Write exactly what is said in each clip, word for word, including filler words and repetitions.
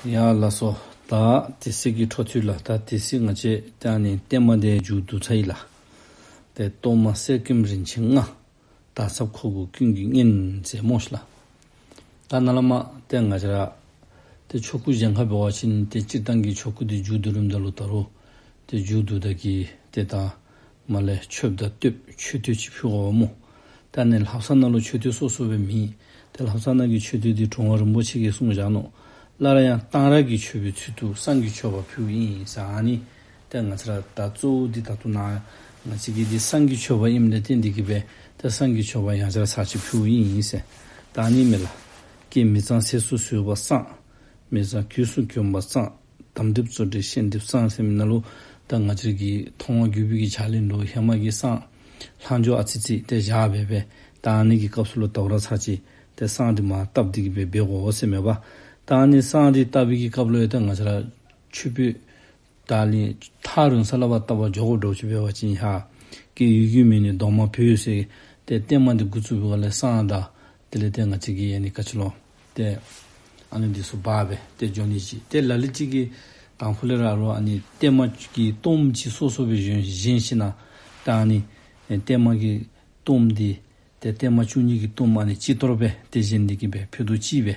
ཡ་ལགས་སོ། ད་དེ་ཚེ་གི་འཕྲོ་མཐུད་ལགས། ད་དེ་ཚེ་ང་བཅས་ཏེ་ཨ་ནི་བརྟན་མ་དེ་མཇུག་བསྡུ་ཚར་ཡི་ལགས། ཏེ་གཏོར་མ་གསེར་སྐྱེམས་རིན་ཆེན་ལྔ། དར་ཟབ་མཁོ་དགུ་ཀུན་གྱི་རྔན་ཟེར་སྨོ་ཤིག་ལགས། ད་ནཱ་ལས་མར་ཏེ་ང་བཅས་ར་ཏེ་ཆོ་ག་གཞན་ཁར་འབད་བ་ཅིན་ཏེ་སྤྱིར་བཏང་གི་ཆོ་ག་འདི་མཇུག་བསྡུ་རནམ་ད་ལུ་ད་རུང་ཏེ་མཇུག་བསྡུ་ད་གི་ཏེ་ད་མར་ལས་མཆོདཔ་དང་བསྟོད་མཆོད་བསྟོད་ཅིག་ཕུལ་དགོ་པས་སྨོ། ད་ནི་ལྷ་བསང་ནང་ལུ་མཆོད་བསྟོད་སོ་སོ་སྦེ་མེད། ཏེ་ལྷ་བསང་ནང་གི་མཆོད་བསྟོད་འདི་གྲུབ་དབང་རིན་པོ་ཆེ་གིས་གསུངས་བཞག་ནུག། སླར་ཡང་གཏང་རག་གི་མཆོད་པའི་ཚུལ་དུ་བསང་གི་མཆོད་པ་ཕུལཝ་ཨིན་ཟེར་ཨ་ནི། ཏེ་ང་བཅས་ར་ད་གཙོ་བོ་འདི་ད་ལྟོ་ནཱ་ང་བཅས་ཀྱི་འདི་བསང་གི་མཆོད་པ་ཨིནམ་ལས་བརྟེན་ཏེ་གི་སྦེ་ཏེ་བསང་གི་མཆོད་པ་ཡང་བསྐྱར་ཚར་གཅིག་ཕུལཝ་ཨིན་ཟེར། ད་ཨ་ནི་མས་ལགས། ཀྱེ་མི་གཙང་ཟས་སུ་ཟོས་པ་བསང་། མི་གཙང་གོས་སུ་གྱོན་པ་བསང་། དམ་གྲིབ་གཙོ་གྲིབ་ཤན་གྲིབ་བསང་ཟེར་མི་ནང་ལུ་ད་ང་བཅས་ཀྱི་མཐོང་བ་བརྒྱུད་པའི་གི་ཕྱག་ལེན་ལུ་ཧེ་མ་གི་བསང་ལྷག་འཕྲོ་ཨ་ཙི་ཙི་ཏེ་བཞག་སྦེ་སྦེ་ད་ཨ་ནི་གི་སྐབས་སུ་ལུ་ད་རུང་ཚར་གཅིག་ཏེ་བསང་འདི་མར་བཏབ་སྟེ་གི་སྦེ་འབད་དགོ་ཟེར་མས་པ། ད་ཨ་ནི་བསང་འདི་བཏབ་པའི་གི་སྐབས་ལུ་ཡང་ད་ང་བཅས་ར་མཆོད་པའི་ད་ལས་ཐག་རིང་ས་ལས་ཕར་བཏབ་པར་འགྱོ་དགོཔ་འདྲཝ་ཅིག་འབད་བ་ཅིན་ཧ་ཀྱེ་ཡུལ་གྱི་མིང་ནི་གདོང་དམར་བོད་ཟེར་ཏེ་བརྟན་མ་འདི་འགོ་བཙུགས་པའི་སྒང་ལས་བསང་དང་དེ་ལས་ཏེ་ང་བཅས་ཀྱི་ཨ་ནི་ག་ཅི་ལོ་ཏེ་ཨ་ནི་འདི་ཚུ་འབག་སྦེ་ཏེ་འགྱོ་ནི་ཅིག། ཏེ་ལ་ལུ་ཅིག་གིས་དང་ཕུ་ལས་ར་རུང་ཨ་ནི་བརྟན་མ་གི་གཏོརམ་ཅིག་སོ་སོ་སྦེ་བཞེངས་བཞེངས་ཞིན་ན་ད་ཨ་ནི་བརྟན་མ་གི་གཏོརམ་འདི་ཏེ་བརྟན་མ་བཅུ་གཉིས་ཀྱི་གཏོརམ་ཨ་ནི་གཅིག་གཏོར་སྦེ་ཏེ་བཞེངས་ཏེ་གི་སྦེ་ཕྱེད་དོ་གཅིག་སྦེ་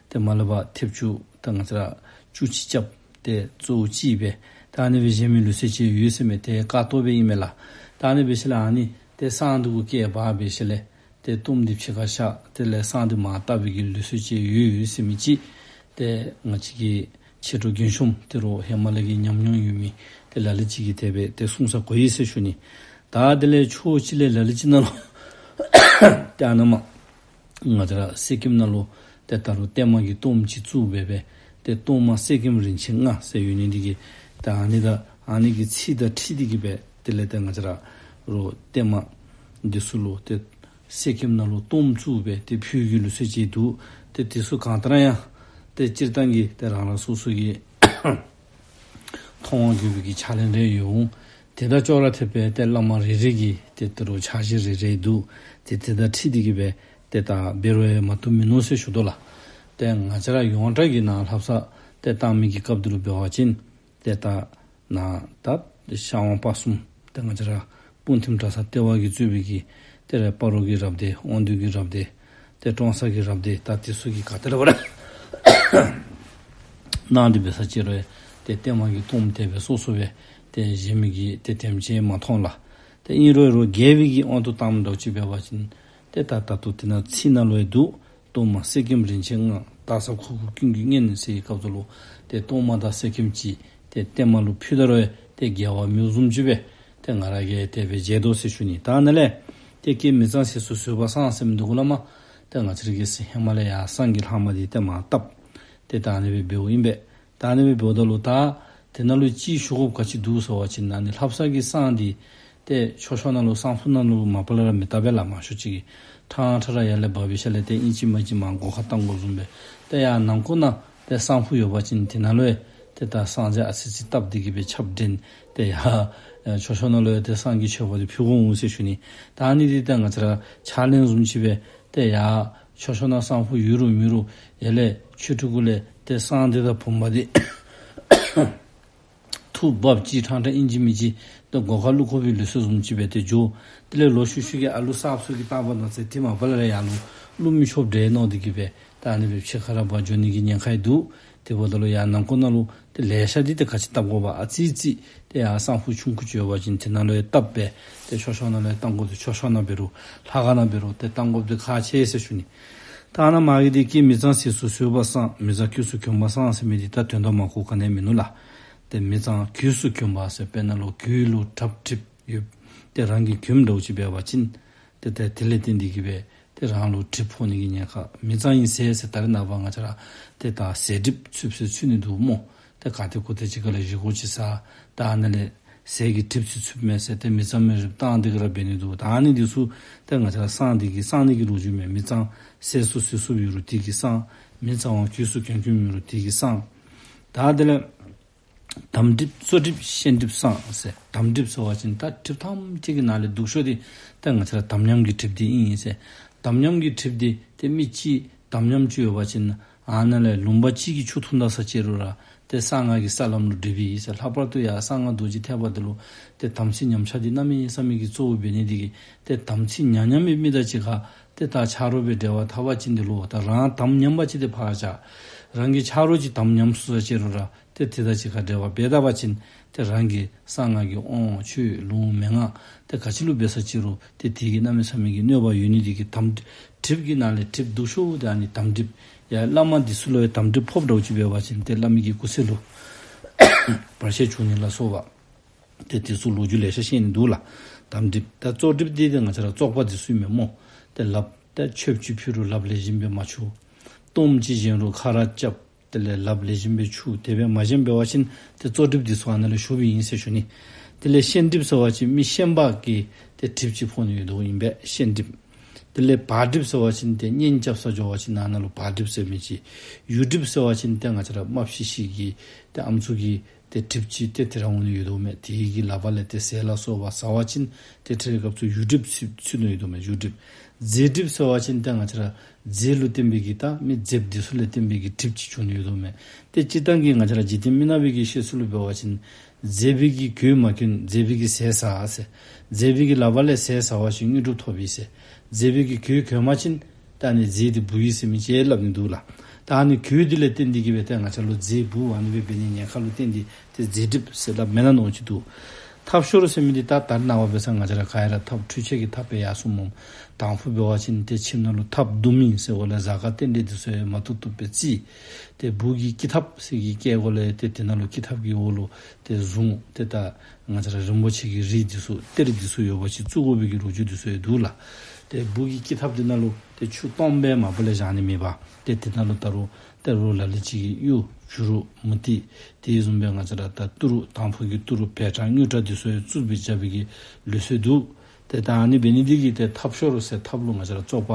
ཏེ་མར་ལས་ཕར་མཐེབ་ཅུ་ད་ང་བཅས་ར་བཅུ་གཅིག་རྐྱབ་སྟེ་གཙོ་བོ་གཅིག་སྦེ་ད་ཨ་ནི་སྦེ་བཞེངས་མི་ལུགས་སྲོལ་ཅིག་ཡོད་ཟེར་མས། ཏེ་བཀའ་གཏོར་སྦེ་ཨིན་མས་ལགས། ད་ཨ་ནི་སྦེ་ཞིནམ་ལས་ཨ་ནི་ཏེ་བསང་འདི་གུ་བཀལ་འབག་སྦེ་ཞིནམ་ལས་ཏེ་གཏོརམ་འདི་ཕྱི་ཁར་བཞག་དེ་ལས་བསང་འདི་མར་བཏབ་པའི་གི་ལུགས་སྲོལ་ཅིག་ཡོད་ཡོད་ཟེར་མི་ཅིག་ཏེ་ང་བཅས་ཀྱི་མཆེད་གྲོགས་རྒན་ཤོས་ཏེ་རུང་ཧེ་མ་ལས་ཀྱི་ཉམས་མྱོང་ཡོད་མི་ཏེ་ལ་ལུ་ཅིག་གིས་དེ་སྦེ་ཏེ་གསུངས་ས་གོ་ཡི་ཟེར་ཞུ་ནི། ད་དེ་ལས་ཕྱོགས་གཅིག་ལས་ལ་ལུ་ཅིག་ནང་ལུ་ཏེ་ཨ་ནཱ་མར་ང་བཅས་ར་གསེར་སྐྱེམས་ནང་ལུ་ཏེ་ད་རུང་བརྟན་མ་གི་གཏོརམ་ཅིག་བཙུགས་སྦེ་སྦེ་ཏེ་གཏོར་མ་གསེར་སྐྱེམས་རིན་ཆེན་ལྔ་ཟེར་ཡོད་ནི་འདི་གིས་ད་ཨ་ནི་ད་ཨ་ནི་གི་ཚིག་དང་འཁྲིལ་ཏེ་གི་སྦེ་དེ་ལས་ཏེ་ང་བཅས་ར་རུང་བརྟན་མ་འདི་ཚུ་ལུ་ཏེ་གསེར་སྐྱེམས་ནང་ལུ་གཏོརམ་བཙུགས་སྦེ་ཏེ་ཕུལ་གྱི་ལུགས་སྲོལ་ཅིག་འདུག། ཏེ་དེ་ཚུ་གང་ལྟར་ཡང་ཏེ་སྤྱིར་བཏང་གི་ཏེ་རང་རང་སོ་སོ་གི་མཐོང་བ་བརྒྱུད་པའི་གི་ཕྱག་ལེན་རེ་ཡོད་འོང་། དེ་དང་ཅོག་ར་འཐདཔ་སྦེ་ཏེ་བླ་མ་རེ་རེ་གི་ཏེ་ད་རུང་ཕྱག་བཞེས་རེ་རེ་འདུག། ཏེ་དེ་དང་འཁྲིལ་ཏེ་གི་སྦེ་ཏེ་ད་འབད་རུང་ཡང་མ་བཏུབ་མིན་ནུག་ཟེར་ཞུ་དོ་ལགས། ཏེ་ང་བཅས་ར་ཡོངས་གྲགས་ཀྱི་ནང་ལྷ་བསང་ཏེ་བཏང་མི་གི་སྐབས་འདི་ལུ་འབད་བ་ཅིན་ཏེ་ད་ནཱ་ད་ཤར་ཝང་སྤ་གསུམ་ཏེ་ང་བཅས་ར་སྤུངས་ཐིམ་གྲྭ་ཚང་ལྟེ་བ་གིས་གཙོས་པའི་གི་ཏེ་ར་སྤ་རོ་གི་རབ་སྡེ་དབང་འདུས་ཀྱི་རབ་སྡེ་ཏེ་ཀྲོང་གསར་གྱི་རབ་སྡེ་ད་དེ་ཚུ་གིས་ག་ཏེ་ར་བ་ར་གནང་སྟེ་འབད་ས་ཅིག་རུང་ཏེ་བརྟན་མ་གི་གཏོརམ་དེ་སྦེ་སོ་སོ་སྦེ་ཏེ་བཞེངས་མི་གི་ཏེ་དེམ་ཅིག་མ་མཐོང་ལགས། ཏེ་ཨིན་རུང་རུང་རྒྱས་པའི་གི་དབང་དུ་བཏངམ་འདྲཝ་ཅིག་འབད་བ་ཅིན་ཏེ་ད་ད་ལྟོ་དེ་ནང་ཚིག་ནང་ལུ་ཡང་འདུག། གཏོར་མ་གསེར་སྐྱེམས་རིན་ཆེན་ལྔ། དར་ཟབ་མཁོ་དགུ་ཀུན་གྱི་རྔན་ཟེར་བའི་སྐབས་སུ་ལུ་ཏེ་གཏོར་མ་དང་གསེར་སྐྱེམས་ཅིག་ཏེ་བརྟན་མ་ལུ་ཕུལ་ད་རུང་ཏེ་དགེ་བ་མེདཔ་བཟུམ་ཅིག་སྦེ་ཏེ་ང་ར་གིས་དེ་སྦེ་མཇལ་དོ་ཟེར་ཞུ་ནི། ད་ནཱ་ལས་ཏེ་ཀྱེ་མི་གཙང་ཟས་སུ་ཟོས་པ་བསང་ཟེར་མི་འདི་གུ་ལས་མར་ཏེ་ང་བཅས་ར་གིས་ཧེ་མ་ལས་ཡར་བསང་གི་ལྷག་མ་འདི་ཏེ་མར་བཏབ། ཏེ་ད་ཨ་ནི་སྦེ་འབདཝ་ཨིན་པས། ད་ཨ་ནི་སྦེ་འབདཝ་ད་ལུ་ད་དེ་ནང་ལུ་ཅིག་ཞུ་དགོཔ་ག་ཅི་འདུག་ཟེར་བ་ཅིན་ཨ་ནི་ལྷ་བསང་གི་བསང་འདི་ཏེ་མཆོད་བཤམ་ནང་ལུ་བསང་ཕུག་ནང་ལུ་མ་པ་ལས་ར་མི་བཏབ་པས་ལགས། མང་ཤོས་ཅིག་གིས་ཕྲང་ཕྲང་ར་ཡར་ལས་འབག་སྦེ་ཞིནམ་ལས་ཏེ་ཨིན་ཅི་མིན་ཅི་མར་སྒོ་ཁར་བཏང་དགོཔ་བཟུམ་སྦེ། ཏེ་ཡར་ནང་ཁོག་ནང་ཏེ་བསང་ཕུག་ཡོད་པ་ཅིན་དེ་ནང་ལུ་ཡང་ཏེ་ད་བསང་རྫས་ཨ་ཙི་ཙི་བཏབ་སྟེ་གི་སྦེ་ཆབ་འདྲེན་ཏེ་ཡར་མཆོད་བཤམ་ནང་ལུ་ཡང་ཏེ་བསང་གི་མཆོད་པ་འདི་ཕུལ་དགོ་འོང་ཟེར་ཞུ་ནི། ད་ཨ་ནི་འདི་ཏེ་ང་བཅས་ར་ཕྱག་ལེན་བཟུམ་ཅིག་སྦེ་ཏེ་ཡར་མཆོད་བཤམ་ནང་བསང་ཕུག་ཡོད་རུང་མེད་རུང་ཡར་ལས་མཆོད་ཁྲི་གུ་ལས་ཏེ་བསང་འདི་དང་བུམ་པ་འདི་འཐུ་འབགཔ་ཅིག་ཕྲང་ཕྲང་ཨིན་ཅི་མིན་ཅི་ཏེ་སྒོ་ཁར་བླུག་དགོ་པའི་ལུགས་སྲོལ་བཟུམ་ཅིག་སྦེ་ཏེ་འགྱོ། དེ་ལས་ལོག་ཤུལ་ཤུལ་གྱི་ཨ་ལུ་གསརཔ་ཚུ་གིས་བཏང་པ་ན་ཟེར་ཏེ་མ་པ་ལས་ར་ཡར་ལུ་བླུག་མི་ཆོགཔ་འདྲས་མནོ་སྟེ་གི་སྦེ་ད་ཨ་ནི་སྦེ་ཕྱི་ཁར་ར་འབག་འགྱོ་ནི་གི་ཉེན་ཁ་ཡང་འདུག། དེ་འབདཝ་ད་ལུ་ཡར་ནང་ཁོག་ནང་ལུ་ཏེ་ལེ་ཤ་འདི་ཏེ་ག་ཅི་བཏབ་དགོཔ་ཨ་ཙི་ཙི་ཏེ་ཡར་བསང་ཕུག་ཆུང་ཀུ་ཅིག་ཡོད་པ་ཅིན་དེ་ནང་ལུ་ཡང་བཏབ་སྦེ་ཏེ་མཆོད་བཤམ་ནང་ལུ་ཡང་བཏང་དགོཔ་འདི་མཆོད་བཤམ་ནང་འབད་རུང་ལྷ་ཁང་ནང་འབད་རུང་ཏེ་བཏང་དགོཔ་འདི་ཁག་ཆེ་ཟེར་ཞུ་ནི། ད་ནཱ་མར་གྱི་འདི་ཀྱེ་མི་གཙང་ཟས་སུ་ཟོས་པ་བསང་། མི་གཙང་གོས་སུ་གྱོན་པ་བསང་ཟེར་མི་འདི་ད་དོན་དག་མ་གོ་ག་ནི་ཡང་མིན་ནུག་ལགས། ཏེ་མི་གཙང་གོས་སུ་གྱོན་པ་ཟེར་དཔེར་ན་ལུ་གོས་ལུ་གྲབ་གྲིབ་ཡོད། ཏེ་རང་གིས་གྱོནམ་འདྲཝ་ཅིག་འབད་བ་ཅིན་ཏེ་ཏེ་དེ་ལས་བརྟེན་ཏེ་གི་སྦེ་ཏེ་རང་ལུ་གྲིབ་ཕོག་ནི་གི་ཉེན་ཁ། མི་གཙང་ཡི་ཟས་ཟེར་ད་རེས་ནངས་པ་ང་བཅས་ར་ཏེ་ད་ཟས་གྲིབ་ཚུདཔ་ཟེར་ཚུད་ནི་འདུག་སྨོ། ཏེ་ག་ཏེ་གོ་ཏེ་ཅིག་ཁ་ལས་བཞེས་སྒོ་ཅིག་ཟ། ད་ཨ་ནི་ལས་ཟས་ཀྱི་གྲིབ་ཚུ་ཚུདཔ་མས་ཟེར་ཏེ་མི་གཙང་མི་གྲིབ་བཏང་སྟེ་གི་ར་འབད་ནི་འདུག། ད་ཨ་ནི་འདི་ཚུ་ཏེ་ང་བཅས་ར་བསང་འདི་གིས་བསང་ནི་གི་ལོ་རྒྱུས་མས། མི་གཙང་ཟས་སུ་ཟོས་སོཔ་ཡོད་རུང་དེ་གིས་བསང་། མི་གཙང་བ་གོས་སུ་གྱོན་གྱོནམ་ཡོད་རུང་དེ་གིས་བསང་། ད་དེ་ལས་དམ་གྲིབ་གཙོ་གྲིབ་ཤན་གྲིབ་བསང་ཟེར། དམ་གྲིབ་ཟེར་བ་ཅིན་ད་གྲིབ་ཐམས་ཅད་ཀྱི་ནང་ལས་སྡུག་ཤོས་འདི་ད་ང་བཅས་ར་དམ་ཉམས་ཀྱི་གྲིབ་འདི་ཨིན་ཟེར། དམ་ཉམས་ཀྱི་གྲིབ་འདི་ཏེ་མི་གཅིག་དམ་ཉམས་ཅིག་ཡོད་པ་ཅིན་ ཨ་ནཱ་ལས་ལུང་པ་གཅིག་གི་ཆུ་འཐུང་ད་ས་ཅིག་རུང་ར་ཏེ་གསང་སྔགས་ཀྱི་ས་ལམ་ལུ་འགྲིབ་ཨིན་ཟེར། ལྷག་པར་དུ་ཡང་གསང་སྔགས་རྡོ་རྗེ་ཐེག་པ་འདི་ལུ་ཏེ་དམ་ཚིག་ཉམས་ཆག་འདི་གནམ་མེད་ས་མེད་ཀྱི་གཙོ་བོ་འབད་ནི་འདི་གིས་ཏེ་དམ་ཚིག་ཉམས་ཉམས་པའི་མི་དང་གཅིག་ཁར་ཏེ་ད་ཆ་རོགས་སྦེ་འབྲེལ་བ་འཐབ་པ་ཅིན་འདི་ལུ་ད་རང་དམ་ཉམས་པ་ཅིན་ཏེ་ཕར་བཞག། རང་གི་ཆ་རོགས་ཅིག་དམ་ཉམས་སོང་ས་ཅིག་རུང་ར་ཏེ་དེ་དང་གཅིག་ཁར་འབྲེལ་བ་འབད་ད་པ་ཅིན་ཏེ་རང་གི་གསང་སྔགས་ཀྱི་དབང་ཆོས་ལུང་མན་ངག་ཏེ་ག་ཅི་ལུ་འབད་ས་ཅིག་རུང་ཏེ་དེ་གིས་གནམ་མེད་ས་མེད་ཀྱི་གནོད་པ་ཡོད་ནི་འདི་གིས་དམ་གྲིབ་ཀྱི་ནང་ལས་གྲིབ་སྡུག་ཤོས་འདི་ཨ་ནི་དམ་གྲིབ། ཡང་བླ་མ་འདི་ཚུ་ལུ་ཡང་དམ་གྲིབ་ཕོགཔ་འདྲཝ་ཅིག་འབད་བ་ཅིན་ཏེ་བླ་མའི་གི་སྐུ་ཚེ་ལུ་བར་ཆད་བྱུང་ནི་ལ་སོགས་པ་ཏེ་དེ་ཚུ་ལོ་རྒྱུས་ལེ་ཤ་བཤད་ནི་འདུག་ལགས། དམ་གྲིབ་ད་བཙོག་གྲིབ་འདི་ཏེ་ང་བཅས་ར་བཙོག་པ་འདི་ཚུ་ཨིན་མས་སྨོ། ཏེ་ལགཔ་ཏེ་མཆོདཔ་ཅིག་ཕུལ་རུང་ལགཔ་ལེགས་ཤོམ་སྦེ་མ་འཁྱུ། གཏོརམ་ཅིག་བཞེངས་རུང་ཁ་ར་རྐྱབ། དེ་ལས་ལགཔ་ལེགས་ཤོམ་སྦེ་འཁྱུ། དེ་སྦེ་མ་བཞེངས་འབད་བ་ཅིན་ཏེ་བཙོག་གྲིབ་འདི་ཚུ་ཨ་ནཱ་ལུ་ཞུགསཔ་ཨིན་ཟེར་ཞུ་ནི། དེ་ལས་ཤན་གྲིབ་ཟེར་བ་ཅིན་མི་ཤན་པ་གི་ཏེ་གྲིབ་ཅིག་ཕོག་ནི་ཡོད་དོ་ཨིན་པས། ཤན་གྲིབ། དེ་ལས་བག་གྲིབ་ཟེར་བ་ཅིན་ཏེ་གཉེན་རྐྱབ་ས་འགྱོ་བ་ཅིན་ཨ་ནཱ་ལུ་བག་གྲིབ་ཟེར་མི་ཅིག། ཡུགས་གྲིབ་ཟེར་བ་ཅིན་ཏེ་ང་བཅས་ར་རྨ་བྱི་བྱི་གི་ཏེ་ཨམ་སྲུ་གི་ཏེ་གྲིབ་ཅིག་ཏེ་དེ་ར་འོང་ནི་ཡོད་དོ་མས། དེ་གི་ལག་པ་ལས་ཏེ་ཟས་ལ་སོགས་པ་ཟ་བ་ཅིན་ཏེ་དེའི་སྐབས་སུ་ཡུགས་གྲིབ་ཚུ་ཚུ་ནི་ཡོད་དོ་མས། ཡུགས་གྲིབ། མཛེ་གྲིབ་ཟེར་བ་ཅིན་ཏེ་ང་བཅས་ར་མཛེ་ལུ་བརྟེན་པའི་གི་ད་མི་མཛེསཔ་འདི་ཚུ་ལས་བརྟེན་པའི་གི་གྲིབ་ཅིག་བྱུང་ནི་ཡོད་དོ་མས། ཏེ་སྤྱིར་བཏང་གི་ང་བཅས་ར་འཇིག་རྟེན་མི་ནག་པའི་གི་བཤད་སྲོལ་ལུ་འབད་བ་ཅིན་མཛེ་པའི་གི་གོས་མ་གྱོན་མཛེ་པའི་གི་ཟས་ཟ་ཟེར། མཛེ་པའི་གི་ལག་པ་ལས་ཟས་ཟ་བ་ཅིན་དངོས་གྲུབ་ཐོབ་ཨིན་ཟེར། མཛེ་པའི་གི་གོས་གྱོན་པ་ཅིན་ད་ཨ་ནི་མཛེ་འདི་འབུ་ཨིན་ཟེར་མི་ཅིག་སླབ་ནི་འདུག་ལགས། ད་ཨ་ནི་གོས་འདི་ལས་བརྟེན་ཏེ་གི་སྦེ་ཏེ་ང་བཅས་ལུ་མཛེ་འབུ་ཨ་ནི་སྦེ་འབད་ནི་ཉེན་ཁ་ལུ་བརྟེན་ཏེ་ཏེ་མཛེ་གྲིབ་ཟེར་སླབ་མེན་ན་མནོ་ཅིག་འདུག། ཐབ་ཤོར་ཟེར་མི་འདི་ད་ད་རེས་ནངས་པ་འབད་ས་ང་བཅས་ར་ག་ར་ཐབ་འཕྲུལ་ཆས་ཀྱི་ཐབ་སྦེ་ཡར་སོང་སྨོ། དང་ཕུ་འབད་བ་ཅིན་ཏེ་ཁྱིམ་ནང་ལུ་ཐབ་བརྡུང་མི་ཟེར་འོག་ལས་གཟའ་སྐར་རྟེན་འབྲེལ་འདི་ཚུ་ཡང་མ་བཏུབ་བཏུབ་སྦེ་བརྩི། ཏེ་འབུ་གི་སྐྱི་ཐབ་ཟེར་གྱི་བཀལ་འོག་ལས་ཏེ་དེ་ནང་ལུ་སྐྱི་ཐབ་ཀྱི་འོག་ལུ་ཏེ་གཟུངས་ཏེ་ད་ང་བཅས་ར་རིན་པོ་ཆེ་གི་རིགས་འདི་ཚུ་གཏེར་འདི་ཚུ་ཡོད་པ་ཅིན་བཙུགས་དགོ་པའི་གི་ལོ་རྒྱུས་འདི་ཚུ་ཡང་འདུག་ལགས། ཏེ་འབུ་གི་སྐྱི་ཐབ་འདི་ནང་ལུ་ཏེ་ཆུ་སྟོང་སྦེ་མ་པ་ལས་བཞག་ནི་མེད་པར་ཏེ་དེ་ནང་ལུ་ད་རུང་ཏེ་རོགས་ལ་ལུ་ཅིག་གིས་གཡུ་བྱུ་རུ་མུ་ཏིག་དེ་བཟུམ་སྦེ་ང་བཅས་ར་ད་ཏི་རུ་དང་ཕུ་གི་ཏི་རུ་བེ་ཊ་དངུལ་ཊ་འདི་ཚུ་ཡང་བཙུགས་སྦེ་བཞག་པའི་གི་ལུགས་སྲོལ་འདུག། ཏེ་ད་ཨ་ནི་འབད་ནི་འདི་གིས་ཏེ་ཐབ་ཤོར་ཟེར་ཐབ་ལུ་ང་བཅས་ར་བཙོག་པ་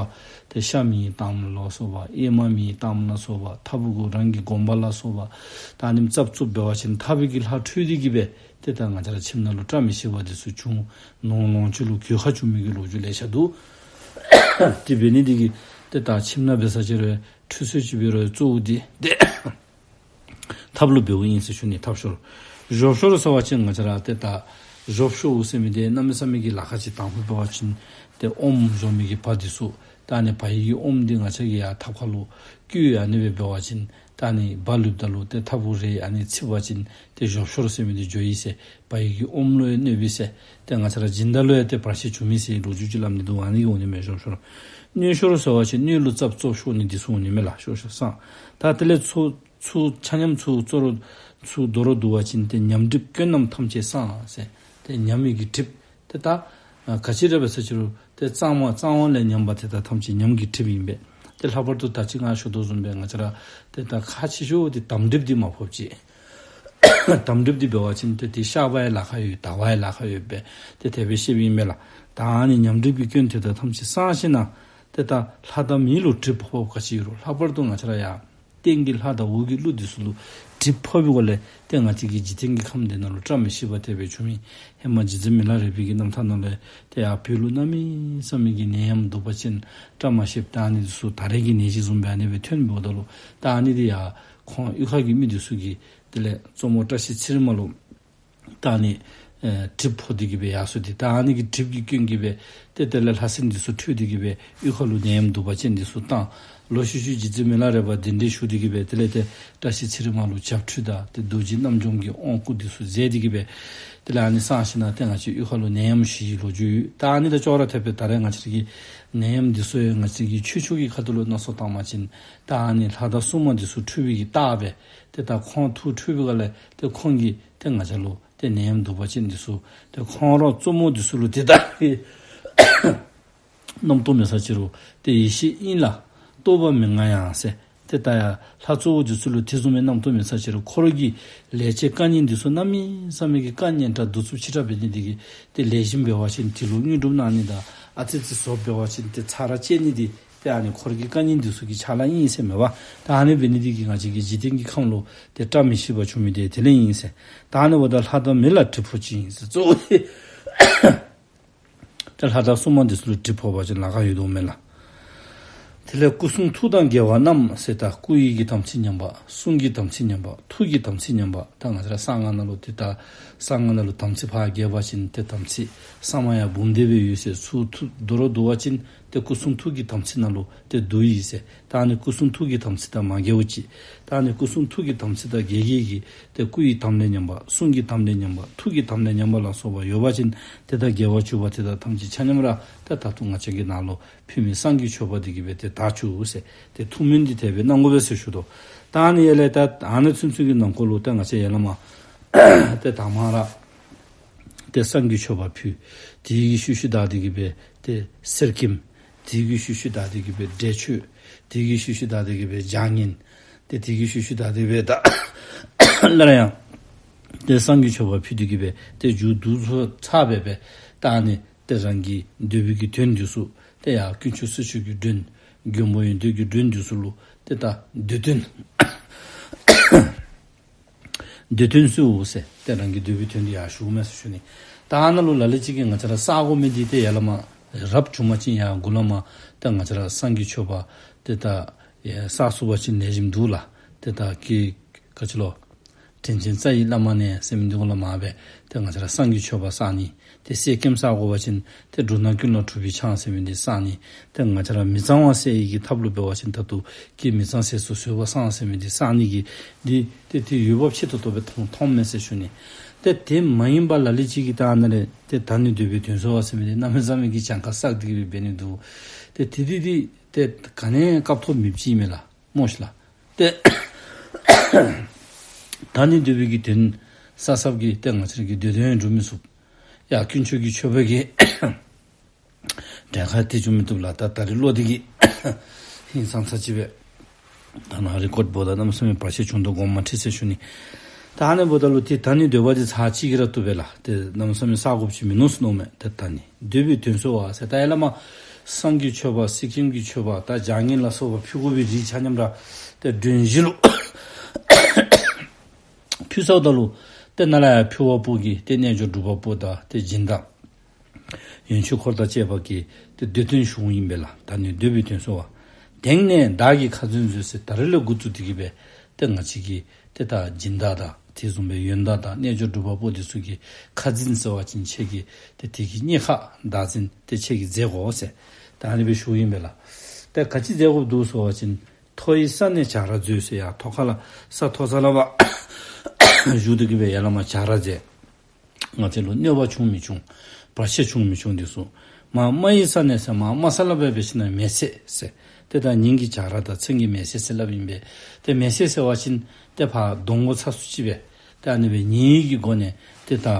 ཏེ་ཤ་མེད་གཏངམ་ལ་སོགས་པ་ཨེ་མ་མེད་གཏངམ་ལ་སོགས་པ་ཐབ་གུ་རང་གི་དགོངས་པ་ལ་སོགས་པ་ད་ཨ་ནི་རྩབ་རྩུབ་འབད་བ་ཅིན་ཐབ་ཀྱི་ལྷ་འཕྲོད་དེ་གི་སྦེ་ཏེ་ད་ང་བཅས་ར་ཁྱིམ་ནང་ལུ་བཀྲ་མི་ཤིས་པ་འདི་ཚུ་བྱུང་། ནོར་ལོངས་སྤྱོད་ལུ་གོད་ཁ་བྱུང་མི་གི་ལོ་རྒྱུས་ལེ་ཤ་འདུག། དེ་འབད་ནི་འདི་གིས་ཏེ་ད་ཁྱིམ་ནང་འབད་ས་ཅིག་རུང་ཁྲུས་གསོལ་ཅིག་འབད་རུང་གཙོ་བོ་འདི་ཏེ་ཐབ་ལུ་འབདཝ་ཨིན་ཟེར་ཞུ་ནི། ཐབ་ཤོར། གཞོབ་ཤོར་ཟེར་བ་ཅིན་ང་བཅས་ར་ཏེ་ད་གཞོབ་ཤོརཝ་ཟེར་མི་འདི་གནམ་མེད་ས་མེད་ཀྱི་ལཱ་ཁག་ཅིག། དང་ཕུ་འབད་བ་ཅིན་ཏེ་ཨོམ་གཞོབ་མི་གི་བ་འདི་ཚུ་ད་ཨ་ནི་བ་ཡི་གི་ཨོམ་འདི་ང་བཅས་ཀྱིས་ཡར་ཐབ་ཁ་ལུ་བསྐྱུར་ཨ་ནི་སྦེ་འབད་བ་ཅིན་ད་ཨ་ནི་བ་ལུསཔ་ད་ལུ་ཏེ་ཐབ་གུ་རེག་ཨ་ནི་ཚིག་པ་ཅིན་ཏེ་གཞོབ་ཤོར་ཟེར་མི་འདི་འགྱོཝ་ཨིན་ཟེར། བ་ཡི་གི་ཨོམ་ལུ་ཡང་གནོདཔ་ཨིན་ཟེར། ཏེ་ང་བཅས་ར་སྦྱིན་བདག་ལུ་ཡང་ཏེ་བར་ཆད་བྱུང་མི་ཟེར་ལོ་རྒྱུས་ཅིག་སླབ་ནི་འདུག། ཨ་ནི་གི་འོང་ནི་མས་གཞོབ་ཤོར། སྣོད་ཤོར་ཟེར་བ་ཅིན་སྣོད་ལུ་རྩབ་རྩུབ་ཤོར་ནི་འདི་ཚུ་འོང་ནི་མས་ལགས། ཤོར་ཤོར་སངས། ད་དེ་ལས་ཚུར་ཚུར་ཆ་མཉམ་ཚུར་རྩོད་རོགས་ཚུར་བཟློག་རོགས་བསྡུ་བ་ཅིན་ཏེ་ཉམས་གྲིབ་སྐྱོན་རྣམས་ཐམས་ཅད་སངས་ཟེར། ཏེ་ཉམས་མི་གི་གྲིབ་ཏེ་ད་ཨ་ག་ཅི་ར་འབད་ས་ཅིག་རུང་ཏེ་གཙང་མ་གཙང་བ་ལས་ཉམས་པ་དེ་དག་ཐམས་ཅད་ཉམས་ཀྱི་གྲིབ་ཨིན་པས། ཏེ་ལྷག་པར་དུ་ད་ཅི་ང་ཞུ་དོ་བཟུམ་སྦེ་ང་བཅས་ར་ཏེ་ད་ཁག་ཆེ་ཤོས་འདི་དམ་གྲིབ་འདི་མ་ཕོགཔ་ཅིག། དམ་གྲིབ་འདི་འབད་བ་ཅིན་ཏེ་དེ་གཤག་པ་ཡང་ལཱ་ཁག་ཡོད། དག་པ་ཡང་ལཱ་ཁག་ཡོད་པས། ཏེ་དེ་སྦེ་བཤདཔ་ཨིན་མས་ལགས། ད་ཨ་ནི་ཉམས་གྲིབ་ཀྱི་སྐྱོན་དེ་དག་ཐམས་ཅད་སངས་ཞིནམ་ན་ཏེ་ད་ལྷ་དང་མི་ལུ་གྲིབ་ཕོགཔ་ག་ཅི་ཡོད་རུང་ལྷག་པར་དུ་ང་བཅས་ར་ཡར་སྟེང་གི་ལྷ་དང་འོག་གི་ཀླུ་འདི་ཚུ་ལུ་གྲིབ་ཕོག་པའི་སྒོ་ལས་ཏེ་ང་བཅས་ཀྱི་འཇིག་རྟེན་གྱི་ཁམས་འདི་ནང་ལུ་བཀྲ་མི་ཤིས་པ་དེ་སྦེ་བྱུང་མི། ཧེ་མ་རྗེ་བཙུན་མི་ལ་རས་པའི་གི་རྣམ་ཐར་ནང་ལུ་ཏེ་ཡར་བོད་ལུ་གནམ་མེད་ས་མེད་ཀྱི་ནད་ཡམས་གདུག་པ་ཅན་བཀྲ་མ་ཤིསཔ་ད་ཨ་ནི་འདི་ཚུ་ད་རེས་ཀྱི་ནད་གཞི་བཟུམ་སྦེ་ཨ་ནི་སྦེ་ཐོན་འབདཝ་ད་ལུ་ད་ཨ་ནི་འདི་ཡང་ཁོང་གཡུས་ཁ་གི་མི་འདི་ཚུ་གིས་དེ་ལས་གཙོ་མོ་བཀྲ་ཤིས་ཚེ་རིང་མ་ལུ་ད་ཨ་ནི་ཨེ་གྲིབ་ཕོག་སྟེ་གི་སྦེ་ཡར་སོང་སྟེ་ད་ཨ་ནི་གི་གྲིབ་ཀྱི་སྐྱོན་གྱིས་སྦེ་ཏེ་དེ་ལས་ལྷ་སྲིན་འདི་ཚུ་ཁྲོས་ཏེ་གི་སྦེ་གཡུས་ཁ་ལུ་ནད་ཡམས་གདུག་པ་ཅན་འདི་ཚུ་བཏང་། ལོག་ཤུལ་ཤུལ་རྗེ་བཙུན་མི་ལ་རས་པ་གདན་འདྲེན་ཞུ་སྟེ་གི་སྦེ་དེ་ལས་ཏེ་བཀྲ་ཤིས་ཚེ་རིང་མ་ལུ་བྱབས་ཁྲུས་དང་ཏེ་རྡོ་རྗེ་རྣམ་འཇོམས་ཀྱི་དབང་བསྐུར་འདི་ཚུ་མཛད་དེ་གི་སྦེ་དེ་ལས་ཨ་ནི་སངས་ཞིནམ་ན་ཏེ་ང་བཅས་གཡུས་ཁ་ལུ་ནད་ཡམས་ཞི་བའི་ལོ་རྒྱུས་ཡོད། ད་ཨ་ནི་དང་ཅོག་ར་འཐདཔ་སྦེ་ད་རེས་ང་བཅས་ཀྱི་ནད་ཡམས་འདི་ཚུ་ཡང་ང་བཅས་ཀྱི་ཆོས་ཕྱོགས་ཀྱི་ཁ་ཐུག་ལུ་མནོ་བསམ་བཏང་བ་ཅིན་ད་ཨ་ནི་ལྷ་དང་སྲུང་མ་འདི་ཚུ་ཁྲོས་པའི་གི་རྟགས་སྦེ་ཏེ་ད་ཁོང་ཐུགས་ཁྲོས་པའི་སྒང་ལས་ཏེ་ཁོང་གིས་ཏེ་ང་བཅས་ལུ་ཏེ་ནད་ཡམས་གདུག་པ་ཅན་འདི་ཚུ་ཏེ་ཁོང་ར་གཙོ་མོ་འདི་ཚུ་ལུ་ཏེ་ད་རེས་རྣམ་རྟོག་མེད་ས་ཅིག་རུང་ཏེ་ཡེ་ཤེས་དབྱིངས་ལ་རྟོག་པ་མི་མངའ་ཡང་ཟེར། ཏེ་ད་ཡང་ལྷ་གཙོ་བོ་འདི་ཚུ་ལུ་དེ་བཟུམ་མའི་རྣམ་རྟོག་མེད་ས་ཅིག་རུང་འཁོར་གྱི་ལས་བྱེད་བཀའ་རྙིང་འདི་ཚུ་གནམ་མེད་ས་མེད་ཀྱི་བཀའ་སྙན་དྲགས་གདུག་རྩུབ་ཆེ་དྲགས་འབད་ནི་འདི་གིས་ཏེ་ལེགས་ཤོམ་འབད་བ་ཅིན་དེ་ལུ་དངོས་གྲུབ་གནང་ནི་དང་ཨ་ཙི་ཙི་བཟོ་འབད་བ་ཅིན་ཏེ་ཚར་བཅད་ནི་འདི་ཏེ་ཨ་ནི་འཁོར་གྱི་བཀའ་རྙིང་འདི་ཚུ་གི་ཕྱག་ལཱ་ཨིན་ཟེར་མས་པ། ད་ཨ་ནི་འབད་ནི་འདི་གིས་ང་བཅས་ཀྱི་འཇིག་རྟེན་གྱི་ཁམས་ལུ་ཏེ་བཀྲ་མི་ཤིས་པ་བྱུང་མི་འདི་དེ་ལས་ཨིན་ཟེར། ད་ཨ་ནི་འབདཝ་ད་ལྷ་དང་མི་ལ་གྲིབ་ཕོག་ཅི་ཨིན་ཟེར་གཙོ་བོ་དེ། ཏེ་ལྷ་དང་སྲུང་མ་འདི་ཚུ་ལུ་གྲིབ་ཕོག་པ་ཅིན་ལཱ་ཁག་ཡོད་དོ་མས་ལགས། དེ་ལས་སྐུ་གསུང་ཐུགས་དང་འགལ་བ་རྣམས་ཟེར། ད་སྐུ་ཡི་གི་དམ་ཚིག་ཉམས་པ། གསུང་གི་དམ་ཚིག་ཉམས་པ། ཐུགས་ཀྱི་དམ་ཚིག་ཉམས་པ། ད་ང་བཅས་ར་གསང་སྔགས་ནང་ལུ་ཏེ་ད་གསང་སྔགས་ནང་ལུ་དམ་ཚིག་ཕར་རྒྱས་པ་ཅིན་ཏེ་དམ་ཚིག་ས་མ་ཡ་འབུམ་སྡེ་སྦེ་ཡོད་ཟེར། ཚུར་ཐུགས་མདོར་བསྡུ་བ་ཅིན་ཏེ་སྐུ་གསུང་ཐུགས་ཀྱི་དམ་ཚིག་ནང་ལུ་ཏེ་བསྡུ་ཡི་ཟེར། ད་ཨ་ནི་སྐུ་གསུང་ཐུགས་ཀྱི་དམ་ཚིག་དང་མ་འགལ་བ་ཅིག། ད་ཨ་ནི་སྐུ་གསུང་ཐུགས་ཀྱི་དམ་ཚིག་དང་འགལ་གྱི་གི་ཏེ་སྐུ་ཡི་དམ་ལས་ཉམས་པ། གསུང་གི་དམ་ལས་ཉམས་པ། ཐུགས་ཀྱི་དམ་ལས་ཉམས་པ་ལ་སོགས་པ་ཡོད་པ་ཅིན་ཏེ་ད་དགེ་བ་བཅུ་པ་དེ་དག་ཐམས་ཅད་ཆ་མཉམ་ར་ཏེ་ད་ལྟོ་ང་བཅས་ཀྱི་ནང་ལུ་ཕུལ་མི་བསང་གི་མཆོད་པ་འདི་གིས་སྦེ་ཏེ་དག་བཅུག་ཟེར། ཏེ་ཐུགས་སྨོན་འདི་དེ་སྦེ་གནང་དགོ་པས་ཟེར་ཞུ་དོ། ད་ཨ་ནི་ཡ་ལས་ད་ཨ་ནི་ཚུན་ཚོད་ཀྱི་ནང་འཁོད་ལུ་ད་ང་བཅས་ཡ་ལ་མ་ཏེ་དང་པ་ར་ཏེ་བསང་གི་མཆོད་པ་ཕུལ། དེ་གི་ཤུལ་ཤུལ་བདའ་སྟེ་གིས་སྦེ་ཏེ་གསེར་སྐྱེམས། དེ་གི་ཤུལ་ཤུལ་བདའ་སྟེ་གིས་སྦེ་འབྲས་མཆོད། དེ་གི་ཤུལ་ཤུལ་བདའ་སྟེ་གིས་སྦེ་ལྗགས་བསྙེན། ཏེ་དེ་གི་ཤུལ་ཤུལ་བདའ་སྟེ་སྦེ་ད་སླར་ཡང་ཏེ་བསང་གི་མཆོད་པ་ཕུལ་ཏེ་གིས་སྦེ་ཏེ་མཇུག་བསྡུ་ཚར་སྦེ་སྦེ་ད་ཨ་ནི་ཏེ་རང་གི་འདོད་པའི་གི་དོན་འདི་ཚུ་ཏེ་ཡར་དཀོན་མཆོག་སྲི་ཞུ་གི་མགྲོན། མགོན་པོ་ཡོན་ཏན་གྱི་མགྲོན་འདི་ཚུ་ལུ་ཏེ་ད་འདོད་དོན་འདོད་དོན་གསོལ་ཟེར། ཏེ་རང་གི་འདོད་པའི་དོན་འདི་ཡར་ཞུ་མས་ཟེར་ཞུ་ནི། ད་ཨ་ནཱ་ལུ་ལ་ལུ་ཅིག་གིས་ང་བཅས་ར་བསག་དགོ་མི་འདི་ཏེ་ཡ་ལ་མ་རབ་བྱུང་པ་ཅིན་ཡར་མགུ་ལས་མར་ཏེ་ང་བཅས་ར་བསང་གི་མཆོད་པ་ཏེ་ད་ཡ་བསག་ཚུགས་པ་ཅིན་ལེགས་ཤོམ་འདུག་ལགས། ཏེ་ད་གི་ག་ཅི་ལོ། དྲིན་ཅན་རྩ་བའི་བླ་མ་ནས་ཟེར་མི་འདི་གུ་ལས་མར་སྦེ་ཏེ་ང་བཅས་ར་བསང་གི་མཆོད་པ་བསག་ནི། ཏེ་གསེར་སྐྱེམས་བསག་དགོ་པ་ཅིན་ཏེ་འབྲུ་སྣ་ཀུན་ལ་གྲུབ་པའི་ཆང་ཟེར་མི་འདི་བསག་ནི། ཏེ་ང་བཅས་ར་མི་གཙང་བ་སེལ་ནི་གི་ཐབས་ལུ་འབད་བ་ཅིན་ད་ལྟོ་གི་མི་གཙང་སེལ་ཚུ་བཟོད་པ་བསང་ཟེར་མི་འདི་བསག་ནི་གི་འདི་ཏེ་ཏེ་འོས་འབབ་ཆེ་ཏོག་ཏོ་སྦེ་མཐོང་མཐོངམ་མས་ཟེར་ཞུ་ནི། ཏེ་དེ་མ་ཡིན་པ་ལ་ལུ་ཅིག་གིས་ད་ཨ་ནཱ་ལས་ཏེ་ད་ནི་འདོད་པའི་དོན་གསོལ་བ་ཟེར་མི་འདི་གནམ་མེད་ས་མེད་ཀྱི་གྱངས་ཁ་བསགས་ཏེ་གིས་འབད་ནི་འདུག། ཏེ་དེ་འདི་འདི་ཏེ་ག་ནི་སྐབས་ཐོག་མེདཔ་ཅིག་ཨིན་མས་ལགས། མོ་ཤིག་ལགས། ཏེ་ད་ནི་འདོད་པའི་གི་དོན་བསགས་བསགསཔ་གིས་ཏེ་ང་བཅས་ཀྱི་འདོད་དོན་འགྲུབ་མི་ཚུགས། ཡར་དཀོན་མཆོག་གི་མཆོད་པའི་གི་གྲལ་ཁར་ཏེ་འགྱོ་མི་བཏུབ་ལགས། ད་ད་རིས་བློ་འདི་གིས་ཧིང་སངས་ས་ཅིག་སྦེ་ད་ནཱ་རི་ཀོཌ་འབདཝ་ད་གནམ་མེད་ས་མེད་བར་ཆད་བྱུང་དོ་དགོངསམ་མ་ཁྲེལ་ཟེར་ཞུ་ནི། ད་ཨ་ནི་འབདཝ་ད་ལུ་ཏེ་ད་ནི་འདོད་པ་འདི་ཚར་གཅིག་གིས་ར་བཏུབ་པས་ལགས། ཏེ་གནམ་མེད་ས་མེད་བསག་དགོཔ་ཅིག་མིན་ནུག་ཟེར་མནོཝ་མས། ཏེ་ད་ནི་འདོད་པའི་དོན་གསོལ་བ་ཟེར་ད་ཡ་ལ་མ་བསང་གི་མཆོད་པ་གསེར་སྐྱེམས་ཀྱི་མཆོད་པ་ད་ལྗགས་བསྙེན་ལ་སོགས་པ་ཕུལ་དགོ་པའི་རིགས་ཆ་མཉམ་ར་ཏེ་མགྲོན་བཞི་ལུ་ཕུལ་ཚརཝ་ད་ལུ་ཏེ་ནཱ་ལས་ཡར་ཕུལ་བ་པོ་གིས་ཏེ་རྣལ་འབྱོར་སྒྲུབ་པ་པོ་དང་ཏེ་སྦྱིན་བདག་ཡོན་མཆོད་འཁོར་དང་བཅས་པ་གིས་ཏེ་འདོད་དོན་ཞུཝ་ཨིན་པས་ལགས། ད་ནི་འདོད་པའི་དོན་གསོལ་བ། དེང་ནས་བདག་གི་ཁ་འཛིན་མཛོད་ཟེར། ད་རིས་ལས་འགོ་བཙུགས་ཏེ་གིས་སྦེ་ཏེ་ང་བཅས་ཀྱི་ཏེ་ད་སྦྱིན་བདག་དང་དེ་བཟུམ་སྦེ་ཡོན་བདག་དང་རྣལ་འབྱོར་སྒྲུབ་པ་པོ་འདི་ཚུ་གི་ཁ་འཛིན་ཟེར་བ་ཅིན་ཁྱེད་ཀྱིས་ཏེ་དེ་གི་གཉེར་ཁ་བདག་འཛིན་ཏེ་ཁྱེད་ཀྱིས་མཛད་དགོ་ཟེར། ད་ཨ་ནི་སྦེ་ཞུཝ་ཨིན་པས་ལགས། ཏེ་ག་ཅི་མཛད་དགོཔ་འདུག་ཟེར་བ་ཅིན་མཐོ་ཡི་ས་ནས་བྱ་ར་མཛོད་ཟེར། ཡར་མཐོ་ཁ་ལས་ས་མཐོ་ས་ལས་ཕར་བཞུགས་ཏེ་གིས་སྦེ་ཡ་ལ་མ་བྱ་ར་མཛད། ང་བཅས་ལུ་གནོད་པ་བྱུང་མི་བྱུང་། བར་ཆད་བྱུང་མི་བྱུང་འདི་ཚུ། མར་དམའ་ཡི་ས་ནས་ཟེར་མར་དམའ་ས་ལས་སྦེ་འབད་ཞིན་ན་མེལ་ཚེ་ཟེར། ཏེ་ད་ཉིན་གྱི་བྱ་ར་དང་མཚན་གྱི་མེལ་ཚེ་ཟེར་སླབ་ཨིན་པས། ཏེ་མེལ་ཚེ་ཟེར་བ་ཅིན་ཏེ་ཕར་གདོང་གུ་ཚ་སུ་ཅིག་སྦེ་ཏེ་ཨ་ནི་སྦེ་ཉེས་ཀྱི་སྒོ་ནས་ཏེ་ད་ཨ་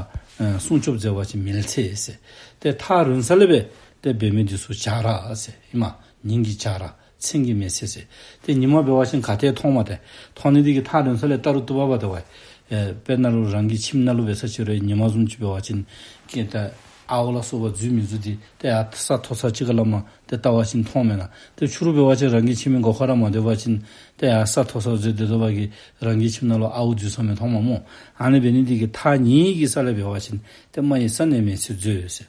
སྲུང་སྐྱོབ་མཛད་པ་ཅིན་མེལ་ཚེ་ཟེར། ཏེ་ཐག་རིང་ས་ལས་སྦེ་ཏེ་འབད་མི་འདི་ཚུ་བྱ་ར་ཟེར་ཨིན་མས། ཉིན་གྱི་བྱ་ར་མཚན་གྱི་མེལ་ཚེ་ཟེར། ཏེ་ཉིན་མ་འབད་བ་ཅིན་ག་ཏེ་མཐོང་མས། ཏེ་མཐོང་ནི་འདི་གིས་ཐག་རིང་ས་ལས་བལྟ་རུང་བཏུབ་པས། ཏེ་ཝའི་ཨེ་དཔེར་ན་ལུ་རང་གི་ཁྱིམ་ནང་ལུ་འབད་ས་ཅིག་རུང་ཉིན་མ་བཟུམ་ཅིག་འབད་བ་ཅིན་ཀྱེ་ད་ཨརཝ་ལ་སོགས་པ་འཛུལ་མི་འཛུལ་འདི་ཏེ་ཡར་ས་མཐོ་ས་ཅིག་ཁ་ལས་མར་ཏེ་བལྟ་བ་ཅིན་མཐོང་མེན་ན། ཏེ་ཕྱི་རུ་འབད་བ་ཅིན་རང་གི་ཁྱིམ་གྱི་སྒོ་ཁར་ར་མ་སྡོད་པ་ཅིན་ཏེ་ཡར་ས་མཐོ་ས་འཛུལ་སྡོད་སྡོད་པ་གིས་རང་གི་ཁྱིམ་ནང་ལུ་ཨརཝ་འཛུལ་སོངམ་མཐོང་མས་སྨོ། ཨ་ནི་འབད་ནི་འདི་གིས་ཐག་ཉེ་གི་ས་ལས་འབད་བ་ཅིན་ཏེ་དམའ་ཡི་ས་ནས་མེལ་ཚེ་མཛོད་ཟེར།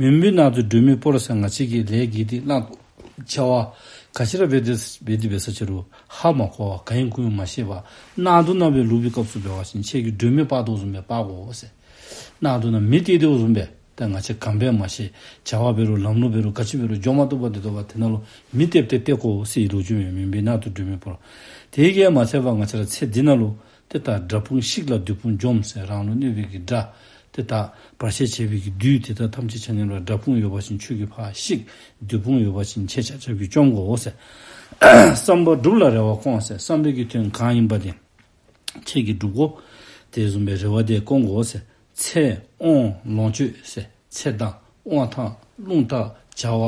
མུན་པའི་ནང་དུ་སྒྲོན་མེ་སྤོར་ཟེར། ང་བཅས་ཀྱི་ལས་དགེ་སྡིག་བླང་དོར་བྱ་བ་ག་ཅི་ར་འབད་དེ་འབད་དེ་འབད་ས་ཅིག་རུང་ཧ་མ་གོ་བར་གང་ཡིན་གང་ཡིན་མ་ཤེས་པར་གནག་དུང་ནང་སྦེ་ལུས་པའི་སྐབས་སུ་འབད་བ་ཅིན་ཁྱེད་ཀྱིས་སྒྲོན་མེ་སྤར་དོ་བཟུམ་སྦེ་སྤར་དགོ་ཟེར། གནག་དུང་ནང་མེ་བཏེག་དོ་བཟུམ་སྦེ་ད་ང་བཅས་ག་འབད་མ་ཤེས། བྱ་བ་འབད་རུང་ལམ་ལུགས་འབད་རུང་ག་ཅི་འབད་རུང་འགྱོ་མ་བཏུབ་པར་སྡོད་དོ་བ་དེ་ནང་ལུ་མེ་བཏེག་སྟེ་བཏེག་དགོ་ཟེར་ལོ་རྒྱུས་མས། མུན་པའི་ནང་དུ་སྒྲོན་མེ་སྤོར། དེ་གིས་མ་ཚད་པར་ང་བཅས་ར་ཚེ་འདི་ནང་ལུ་ཏེ་ད་དགྲ་དཔུང་བཤིག་ལ་བདུད་དཔུང་འཇོམས་ཟེར། རང་ལུ་གནོད་པའི་གི་དགྲ་ཏེ་ད་བར་ཆད་བྱེད་པའི་གི་བདུད་དེ་དག་ཐམས་ཅད་ཆ་མཉམ་ར་དགྲ་དཔུང་ཡོད་པ་ཅིན་ཁྱོད་ཀྱིས་ཕར་བཤིག། བདུད་དཔུང་ཡོད་པ་ཅིན་ཁྱེད་ཆ་ཁྱབ་ཀྱིས་བཅོམ་དགོ་ཟེར། བསམ་པ་སྒྲུབ་ལ་རེ་བ་སྐོང་ཟེར། བསམ་པའི་གི་དོན་གང་ཡིན་པ་དེ་ཁྱེད་ཀྱིས་སྒྲུབ་དགོ། དེ་བཟུམ་སྦེ་རེ་བ་དེ་སྐོང་དགོ་ཟེར། ཚེ་དབང་ལོངས་སྤྱོད་ཟེར། ཚེ་དང་དབང་ཐང་རླུང་རྟ་བྱ་བ་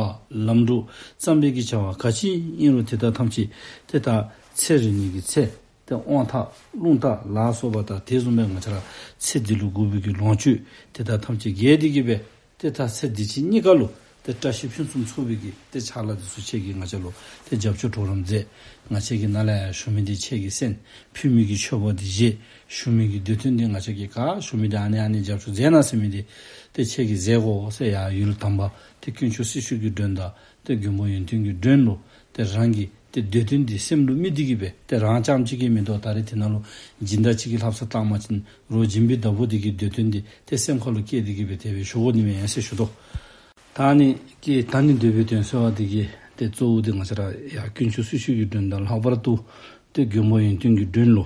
ལམ་འགྲོ་བསམ་པའི་གི་བྱ་བ་ག་ཅི་ཨིན་རུང་དེ་དག་ཐམས་ཅད་ཏེ་ད་ཚེ་རིང་ནི་གི་ཚེ། ཏེ་དབང་ཐང་རླུང་རྟ་ལ་སོགས་པ་དང་དེ་བཟུམ་སྦེ་ང་བཅས་ར་ཚེ་འདི་ལུ་དགོ་པའི་གི་ལོངས་སྤྱོད་དེ་དག་ཐམས་ཅད་རྒྱས་ཏེ་གིས་སྦེ་ཏེ་ད་ཚེ་འདི་ཕྱི་གཉིས་ཀ་ལུ་ཏེ་བཀྲ་ཤིས་ཕུན་སུམ་ཚོགས་པའི་གི་ཏེ་ཕྱག་ལཱ་འདི་ཚུ་ཁྱེད་ཀྱིས་ང་བཅས་ལུ་ཏེ་རྒྱབ་སྐྱོར་གྲོགས་རམ་མཛད། ང་བཅས་ཀྱིས་ནཱ་ལས་ཡར་ཞུ་མི་འདི་ཁྱེད་ཀྱིས་གསན། ཕུལ་མི་གི་མཆོད་པ་འདི་བཞེས། ཞུ་མི་གི་འདོད་དོན་འདི་ང་བཅས་ཀྱིས་ག་ཞུ་མི་འདི་ཨ་ནི་ཨ་ནི་རྒྱབ་སྐྱོར་མཛད་གནང་ཟེར་མི་འདི་ཏེ་ཁྱེད་ཀྱིས་མཛད་དགོ་ཟེར། ཡར་ཡུལ་དམ་པ་ཏེ་དཀོན་མཆོག་སྲི་ཞུ་གི་མགྲོན་དང་ཏེ་མགོན་པོ་ཡོན་ཏན་གྱི་མགྲོན་ལུ་ ཏེ་རང་གི་ཏེ་འདོད་དོན་འདི་སེམས་ལུ་དམིགས་ཏེ་གི་སྦེ་ཏེ་རང་རྐྱངམ་གཅིག་གིས་མི་དོ། ད་རེས་དེ་ནང་ལུ་སྦྱིན་བདག་གཅིག་གིས་ལྷ་བསངས་བཏང་པ་ཅིན་རོགས་སྦྱིན་པའི་བདག་པོ་འདི་གི་འདོད་དོན་འདི་ཏེ་སེམས་ཁ་ལུ་བསྐྱེད་དེ་གི་སྦེ་དེ་སྦེ་ཞུ་དགོ་ནི་མས་ཟེར་ཞུ་དོ། ད་ནི་ཀྱེ་ད་ནི་འདོད་པའི་དོན་གསོལ་བ་འདི་གི་ཏེ་གཙོ་བོ་འདི་ང་བཅས་ར་ཡར་དཀོན་མཆོག་སྲི་ཞུའི་གི་མགྲོན་དང་ལྷག་པར་དུ་ཏེ་མགོན་པོ་ཡོན་ཏན་གྱི་མགྲོན་ལུ་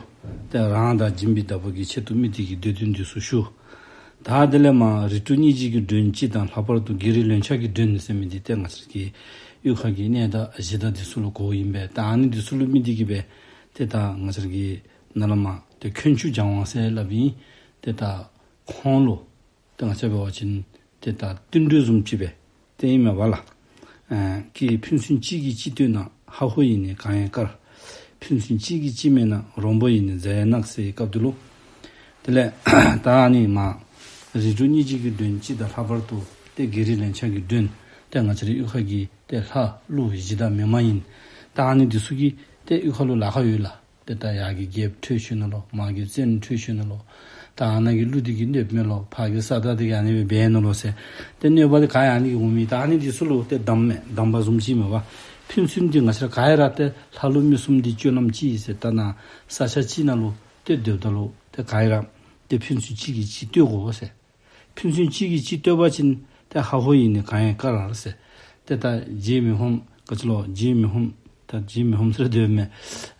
ཏེ་རང་དང་སྦྱིན་པའི་བདག་པོ་གི་ཆེད་དུ་དམིགས་ཏེ་གི་འདོད་དོན་འདི་ཚུ་ཞུ། ད་དེ་ལས་མར་རིགས་དྲུག་སྙིང་རྗེ་གི་མགྲོན་སྤྱི་དང་ལྷག་པར་དུ་བགེགས་རིགས་ལན་ཆགས་ཀྱི་མགྲོན་ཟེར་མི་འདི་ཏེ་ང་བཅས་ཀྱི་གཡུས་ཁ་གི་གནས་བདག་གཞི་བདག་འདི་ཚུ་ལུ་གོཝ་ཨིན་པས། ད་ཨ་ནི་འདི་ཚུ་ལུ་དམིགས་ཏེ་གི་སྦེ་ཏེ་ད་ང་བཅས་ཀྱི་ནཱ་ལས་མར་ཏེ་འཁོན་ཆུ་སྦྱང་བ་ཟེར་སླབ་ཨིན། ཏེ་ད་ཁོང་ལུ་ཏེ་ང་བཅས་འབད་བ་ཅིན་ཏེ་ད་བསྟུན་གྲོས་བཟུམ་ཅིག་སྦེ་ཏེ་ཨིན་མས་པ་ལགས། ཨ་ཀྱེ་ཕན་ཚུན་གཅིག་གིས་གཅིག་བསྟོད་ན། ཧ་ཧོ་ཡིས་ནི་གང་ཡང་དཀར། ཕན་ཚུན་གཅིག་གིས་གཅིག་སྨད་ན། རོང་པོ་ཡིས་ནི་རྫ་ཡང་གནག་ཟེར་བའི་སྐབས་འདི་ལུ། དེ་ལས་ད་ཨ་ནི་མར་རིགས་དྲུག་སྙིང་རྗེ་གི་མགྲོན་སྤྱི་དང་ལྷག་པར་དུ་ཏེ་བགེགས་རིགས་ལན་ཆགས་ཀྱི་མགྲོན་ཏེ་ང་བཅས་རའི་གཡུས་ཁ་གི་ཏེ་ལྷ་ཀླུ་གཞི་བདག་མི་མ་ཡིན། ད་ཨ་ནི་འདི་ཚུ་གིས་ཏེ་གཡུས་ཁ་ལུ་ལཱ་ཁག་ཡོད་ལགས། ཏེ་ད་ཡར་གྱི་རྒྱལཔོ་ཁྲོས་ཤོར་ནུག་ལོ། མར་གྱི་བཙན་ཁྲོས་ཤོར་ནུག་ལོ། ད་ཨ་ནཱ་གི་ཀླུ་འདི་གིས་གནོདཔ་མས་ལོ། ཕར་གྱི་ས་བདག་འདི་གིས་ཨ་ནི་སྦེ་འབད་ནུག་ལོ་ཟེར། ཏེ་གནོད་པ་འདི་ག་ཡང་ཨ་ནི་གིས་འོང་མི། ད་ཨ་ནི་འདི་ཚུ་ལུ་ཏེ་གདམས་མས། གདམས་པ་བཟུམ་ཅིག་མས་པ། ཕན་ཚུན་འདི་ང་བཅས་ར་ག་ར་ཏེ་ལྷ་ཀླུ་མི་གསུམ་འདི་སྤྱོད་ལམ་གཅིག་ཟེར། ད་ནཱ་ས་ཆ་གཅིག་ནང་ལུ་ཏེ་སྡོདཔ་ད་ལུ་ཏེ་ག་ར་ཏེ་ཕན་ཚུན་གཅིག་གིས་གཅིག་བསྟོད་དགོ་ཟེར། ཕན་ཚུན་གཅིག་གིས་གཅིག་བསྟོད་པ་ཅིན་ཏེ་ཧ་ཧོ་ཡིས་ནི་གང་ཡང་དཀར་ཟེར། ཏེ་ད་རྗེ་མི་ཕམ་ག་ཅི་ལོ། རྗེ་མི་ཕམ་ད་རྗེ་མི་ཕམ་ཟེར་དོ་མས།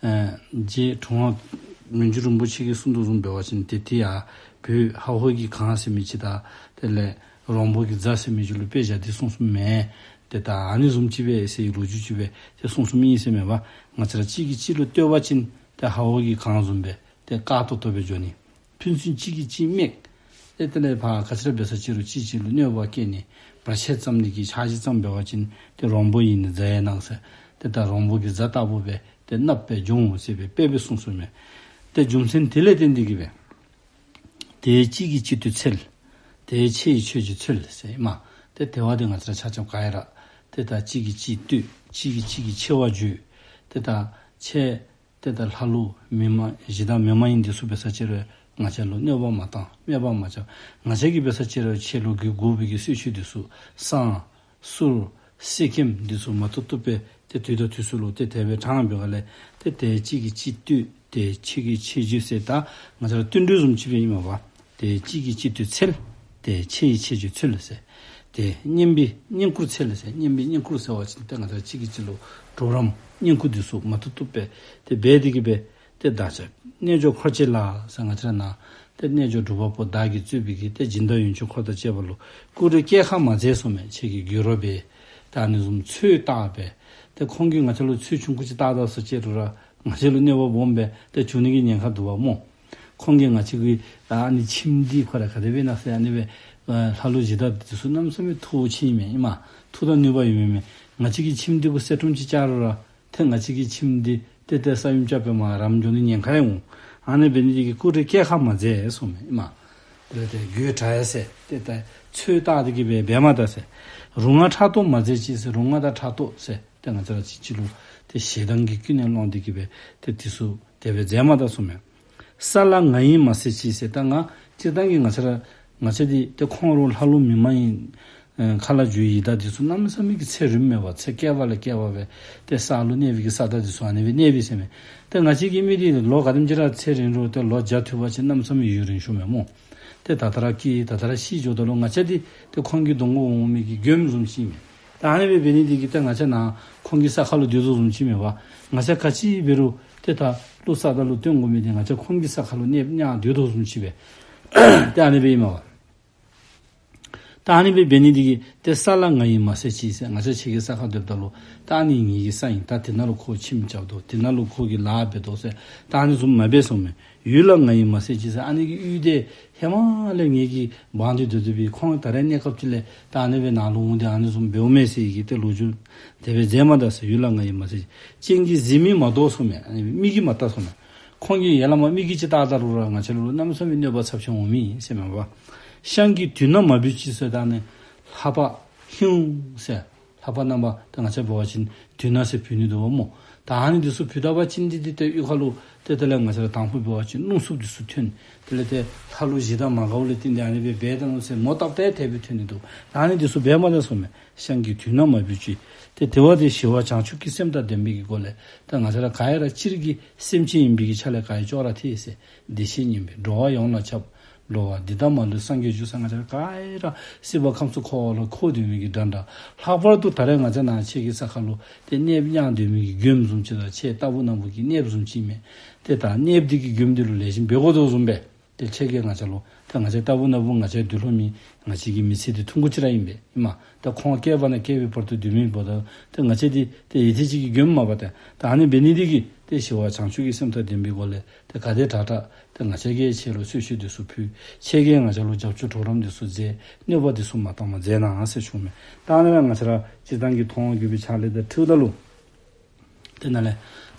ཨེ་རྗེ་དྲུང་པ་མི་འགྱུར་རིན་པོ་ཆེ་གིས་གསུང་དོ་བཟུམ་འབད་བ་ཅིན་ཏེ་དེ་ཡང་བོད་ཧ་ཧོ་གིས་གང་ཟེར་མི་ཅིག་དང་དེ་ལས་རོང་པོ་གིས་རྫ་ཟེར་མི་ཅིག་ལུ་དཔེ་བཞག་སྟེ་གསུངས་གསུངསམ་མས། ཏེ་ད་ཨ་ནི་བཟུམ་ཅིག་སྦེ་ཟེར་བའི་ལོ་རྒྱུས་ཅིག་སྦེ་ཏེ་གསུངས་གསུངསམ་ཨིན་ཟེར་མས་པ། ང་བཅས་ར་གཅིག་གིས་གཅིག་ལུ་བསྟོད་པ་ཅིན་ཏེ་ཧ་ཧོ་གིས་གང་བཟུམ་སྦེ་ཏེ་དཀར་ཏོག་ཏོ་སྦེ་འགྱོ་ནི། ཕན་ཚུན་གཅིག་གིས་གཅིག་སྨད། ཏེ་དེ་ལས་ཕར་ག་ཅི་ར་འབད་ས་ཅི་རུང་གཅིག་གཅིག་ལུ་གནོད་པ་བསྐྱལ་ནི་བར་ཆད་བརྩམ་ནི་གི་འཆར་གཞི་བརྩམས་འབད་བ་ཅིན་ཏེ་རོང་པོ་ཡིས་ནི་རྫ་ཡང་གནག་ཟེར། ཏེ་ད་རོང་པོ་གི་རྫ་ལྟ་བུ་སྦེ་ཏེ་གནགཔོ་སྦེ་འགྱོ་འོང་ཟེར་སྦེ་དཔེ་སྦེ་གསུངས་གསུངསམ་མས། ཏེ་རྒྱུ་མཚན་དེ་ལས་བརྟེན་ཏེ་གི་སྦེ་དེ་གཅིག་གིས་གཅིག་བསྟོད་འཚལ། དེ་ཆེ་ཡིས་ཆོས་ཀྱི་འཚོལ་ཟེར་ཨིན་མས། ཏེ་དེ་བ་འདི་ང་བཅས་ར་ཆ་ཁྱབ་ག་ར་ཏེ་ད་གཅིག་གིས་གཅིག་བསྟོད། གཅིག་གིས་གཅིག་གི་ཆེ་བ་བརྗོད། ཏེ་ད་ཆེ་ཏེ་ད་ལྷ་ཀླུ་མི་མ་གཞི་བདག་མི་མ་ཡིན་འདི་ཚུ་འབད་ས་ཅི་རུང་ང་བཅས་ལུ་གནོད་པ་མ་བཏང་། སྨད་པ་མ་རྐྱབ། ང་བཅས་ཀྱིས་འབད་ས་ཅི་རུང་ཁྱེད་ལུ་གི་དགོ་པའི་གི་གསོལ་མཆོད་འདི་ཚུ་བསང་གསུར་གསེར་སྐྱེམས་འདི་ཚུ་མ་ཐུབ་ཐུབ་སྦེ་ཏེ་དུས་དང་དུས་སུ་ལུ་ཏེ་དེ་སྦེ་དྲང་འབད་བ་ལས་ཏེ་དེ་གཅིག་གིས་གཅིག་བསྟོད། དེ་ཆེ་གིས་ཆེ་བརྗོད་ཟེར། ད་ང་བཅས་ར་བསྟུན་གྲོས་བཟུམ་ཅིག་སྦེ་ཨིན་མས་པ། དེ་གཅིག་གིས་གཅིག་བསྟོད་འཚལ། དེ་ཆེ་ཡིས་ཆེ་བརྗོད་འཚོལ་ཟེར། དེ་སྙན་པའི་བསྙེན་བཀུར་འཚལ་ཟེར། སྙན་པའི་བསྙེན་བཀུར་ཟེར་བ་ཅིན་ཏེ་ང་བཅས་གཅིག་གིས་གཅིག་ལུ་གྲོགས་རམ་བསྙེན་བཀུར་འདི་ཚུ་མ་ཐུབ་ཐུབ་སྦེ་ཏེ་འབད་དེ་གི་སྦེ་ཏེ་བདག་ཅག་རྣལ་འབྱོར་འཁོར་བཅས་ལ་ཟེར། ང་བཅས་ར་ནཱ་ཏེ་རྣལ་འབྱོར་གྲུབ་པ་པོ་བདག་གིས་གཙོས་པའི་གི་ཏེ་སྦྱིན་བདག་ཡོན་མཆོད་འཁོར་དང་བཅས་པ་ལུ་སྐུ་དྲིན་བསྐྱངས་ཁ་མ་མཛད་གསུངསམ་མས། ཁྱེད་ཀྱིས་དགོད་བྲ་འབད། ཏེ་ཨ་ནི་བཟུམ་ཚོད་བལྟ་སྦེ་ཏེ་ཁོང་གིས་ང་བཅས་ལུ་ཚོད་ཆུང་ཀུ་ཅིག་བལྟ་ད་ས་ཅི་རུང་ར་ང་བཅས་ལུ་གནོད་པ་སྦོམ་སྦེ་ཏེ་འབྱུང་ནི་གི་ཉེན་ཁ་འདུག་པ་སྨོ། ཁོང་གིས་ང་བཅས་ཀྱི་ཨ་ནི་ཁྱིམ་འདི་ཁོ་ར་ག་དེ་སྦེ་ཨིན་ན་ཟེར་ཨ་ནི་སྦེ་ལྷ་ཀླུ་གཞི་བདག་འདི་ཚུ་གནམ་མེད་ས་མེད་མཐུ་ཆེ་ཨིན་མས་ཨིན་མས། མཐུ་དང་ནུས་པ་ཡོད་མི་མས། ང་བཅས་ཀྱི་ཁྱིམ་འདི་གུ་གསེར་སྒྲོམ་ཅིག་བཅག་རུང་ར་ཏེ་ང་བཅས་ཀྱི་ཁྱིམ་འདི་ཏེ་ཏེ་ས་ཡོམ་རྐྱབ་སྦེ་མར་རམ་འགྱོ་ནི་ཉེན་ཁ་ཡང་འོང་། ཨ་ནི་འབད་ནི་འདི་གིས་སྐུ་དྲིན་བསྐྱངས་ཁ་མ་མཛད་གསུངསམ་མས་ཨིན་མས། དེ་ལས་ཏེ་དགོད་བྲ་ཡང་ཟེར་ཏེ་ད་ཚོད་བལྟ་སྟེ་གི་སྦེ་འབད་མ་ད་ཟེར། རུ་ང་ཕྲག་དོག་མ་མཛད་ཅིག་ཟེར། རུ་ང་དང་ཕྲག་དོག་ཟེར་ཏེ་ང་བཅས་ར་གཅིག་གཅིག་ལུ་ཏེ་ཞེ་སྡང་གི་ཀུན་ནས་སློང་སྟེ་གི་སྦེ་ཏེ་འདི་ཚུ་དེ་སྦེ་མཛད་མ་ད་གསུངསམ་མས། ས་ལ་ང་ཡིས་མ་བསད་ཅིག་ཟེར། ད་ང་སྤྱིར་བཏང་གི་ང་བཅས་ར་ང་བཅས་འདི་ཏེ་ཁོང་ར་ལྷ་ཀླུ་མི་མ་ཡིན་ཨེ་མཁའ་ལ་རྒྱུ་ཡི་དྭགས་འདི་ཚུ་གནམ་མེད་ས་མེད་ཀྱི་ཚེ་རིངམ་མས་པ། ཚེ་བསྐལ་པ་ལས་བསྐལ་པ་སྦེ་ཏེ་ས་ལུ་གནས་པའི་གི་ས་བདག་འདི་ཚུ་ཨ་ནི་སྦེ་གནས་པས་ཟེར་མས། ཏེ་ང་བཅས་ཀྱི་མི་འདི་ལོ་ག་དེམ་ཅིག་ར་ཚེ་རིང་རུང་ཏེ་ལོ་བརྒྱ་ཐུབ་པ་ཅིན་གནམ་མེད་ས་མེད་ཡུན་རིང་ཤོས་མས་སྨོ། ཏེ་ད་ལྟོ་ར་སྐྱེས་ད་ལྟོ་ར་ཤི་འགྱོཝ་ད་ལུ་ང་བཅས་འདི་ཏེ་ཁོང་གི་གདོང་ཁར་འོང་མི་གི་མགྱོནམ་བཟུམ་ཅིག་མས། ད་ཨ་ནི་སྦེ་འབད་ནི་འདི་གིས་ཏེ་ང་བཅས་ནཱ་ཁོང་གི་ས་ཁར་ལུ་སྡོད་དོ་བཟུམ་ཅིག་མས་པ། ང་བཅས་ག་ཅི་འབད་རུང་ཏེ་ད་ཀླུ་ས་བདག་ལུ་བསྟེན་དགོ་མི་འདི་ང་བཅས་ཁོང་གི་ས་ཁར་ལུ་གནས་ཉག་སྡོད་དོ་བཟུམ་ཅིག་སྦེ་ཏེ་ཨ་ནི་སྦེ་ཨིན་མས་པ། ད་ཨ་ནི་སྦེ་འབད་ནི་འདི་གིས་ཏེ་ས་ལ་ང་ཡིས་མ་བསད་ཅིག་ཟེར། ང་བཅས་ཁྱེད་ཀྱི་ས་ཁར་སྡོདཔ་ད་ལུ་ད་ཨ་ནི་ངེ་གི་ས་ཨིན། ད་དེ་ནང་ལུ་ཁོ་ཁྱིམ་རྐྱབ་དོ། དེ་ནང་ལུ་ཁོ་གིས་ལཱ་འབད་དོ་ཟེར་ད་ཨ་ནི་བཟུམ་མ་འབད་གསུངསམ་མས། ཡུལ་ལ་ང་ཡིས་མ་བསད་ཅིག་ཟེར། ཨ་ནི་གི་ཡུལ་འདི་ཧེ་མ་ལས་ངེ་གི་འབངས་འདི་སྡོད་སྡོད་པའི་ཁོང་ད་རེས་གནས་སྐབས་ཅིག་ལས་ད་ཨ་ནི་སྦེ་ནཱ་ལུ་འོང་སྟེ་ཨ་ནི་བཟུམ་འབདཝ་མས་ཟེར་གི་ཏེ་ལོ་རྒྱུས་དེ་སྦེ་མཛད་མ་ད་ཟེར། ཡུལ་ལ་ང་ཡིས་མ་བསད་ཅིག། སྤྱན་གྱིས་གཟིགས་མི་མ་དོ་གསུངསམ་མས། ཨ་ནི་མིག་གིས་མ་བལྟ་གསུངསམ་མས། ཁོང་གིས་ཡར་ལས་མར་མིག་གིས་ཅིག་བལྟ་ད་རུང་ར་ང་བཅས་ལུ་གནམ་མེད་ས་མེད་གནོད་པ་ཚབས་ཆེན་འོང་མི་ཨིན་ཟེར་མས་པ། ཤངས་ཀྱིས་དུད་སྣ་མ་འབུད་ཅིག་ཟེར། ད་ཨ་ནི་ལྷ་པ་ལྷིང་ཟེར་ལྷ་པ་རྣམ་པ་ད་ང་བཅས་འབད་བ་ཅིན་དུད་སྣ་ཟེར་འབུད་ནི་འདུག་པ་སྨོ། ད་ཨ་ནི་འདི་ཚུ་འབུད་ད་པ་ཅིན་འདི་འདི་ཏེ་གཡུས་ཁ་ལུ་ ཏེ་དེ་ལས་ང་བཅས་ར་དང་ཕུ་འབད་བ་ཅིན་རླུང་འཚུབ་འདི་ཚུ་ཐོན། དེ་ལས་ཏེ་ལྷ་ཀླུ་གཞི་བདག་མ་དགའཝ་ལས་བརྟེན་ཏེ་ཨ་ནི་སྦེ་འབད་ད་ནུག་ཟེར་མོ་བཏབ་སྟེ་དེ་སྦེ་ཐོན་ནི་འདུག། ད་ཨ་ནི་འདི་ཚུ་འབད་མ་ད་ཟེརཝ་མས། ཤངས་ཀྱི་དུས་ན་མ་བུ་ཅིག། ཏེ་དེ་བ་དེ་ཞི་བ་བྱང་ཆུབ་ཀྱི་སེམས་དང་ལྡན་པའི་གི་སྒོ་ལས་ད་ང་བཅས་ར་ག་ར་སྤྱིར་གྱི་སེམས་ཅན་ཨིན་པའི་གི་ཆ་ལས་ག་ཡི་ཅོག་ར་འཐད་ཟེར། བདེ་གཤེགས་སྙིང་པོས་འགྲོ་བ་ཡོངས་ལ་ཁྱབ། འགྲོ་བ་འདི་དག་མ་ལུས་སངས་རྒྱས་འགྱུར་ཟེར། ང་བཅས་ར་ག་ར་སྲིད་པ་ཁམས་གསུམ་འཁོར་བ་ལུ་འཁོར་སྡོད་མི་གི་དགྲ་འདྲ། ལྷག་པར་དུ་ད་རེས་ང་བཅས་ནཱ་ཁྱེད་ཀྱི་ས་ཁར་ལུ་ཏེ་གནསཔོ་མྱང་སྡོད་མི་གི་མགྱོནམ་བཟུམ་ཅིག་དང་ཁྱེད་ལྟ་བུ་ན་བུ་གི་གནསཔོ་བཟུམ་ཅིག་མས། ཏེ་ད་གནསཔོ་འདི་གིས་མགྱོནམ་འདི་ལུ་ལེགས་ཤོམ་འབད་དགོ་དོ་བཟུམ་སྦེ། ཏེ་ཁྱེད་ཀྱིས་ང་བཅས་ལུ་ད་ང་བཅས་ལྟ་བུ་ན་བུ་ང་བཅས་འདི་ལུ་མི་ང་བཅས་ཀྱི་མི་ཚེ་འདི་ཐུང་ཀུ་ཅིག་ར་ཨིན་པས། ཨིན་མས། ད་ཁོང་སྐྱེ་བ་ནས་སྐྱེ་བའི་བར་དུ་སྡོད་མི་འབདཝ་ད་ཏེ་ང་བཅས་འདི་ཏེ་ཡུད་ཐེངས་ཅིག་གི་མགྱོནམ་མས་པ། ཏེ་ད་ཨ་ནི་འབད་ནི་འདི་གིས་ཏེ་ཞི་བ་བྱང་ཆུབ་ཀྱི་སེམས་དང་ལྡན་པའི་སྒོ་ལས་ཏེ་ག་དེ་དྲག་དྲག་ཏེ་ང་བཅས་ཀྱིས་ཁྱེད་ལུ་གསོལ་མཆོད་འདི་ཚུ་ཕུལ། ཁྱེད་ཀྱིས་ང་བཅས་ལུ་རྒྱབ་སྐྱོར་གྲོགས་རམ་འདི་ཚུ་མཛད། གནོད་པ་འདི་ཚུ་མ་བཏངམ་མཛད་གནང་ཟེར་ཞུཝ་མས། ད་ཨ་ནི་ང་བཅས་ར་སྤྱིར་བཏང་གི་མཐོང་བ་བརྒྱུད་པའི་ཕྱག་ལེན་དང་འཁྲིལཝ་ད་ལུ་ཏེ་ནཱ་ལས་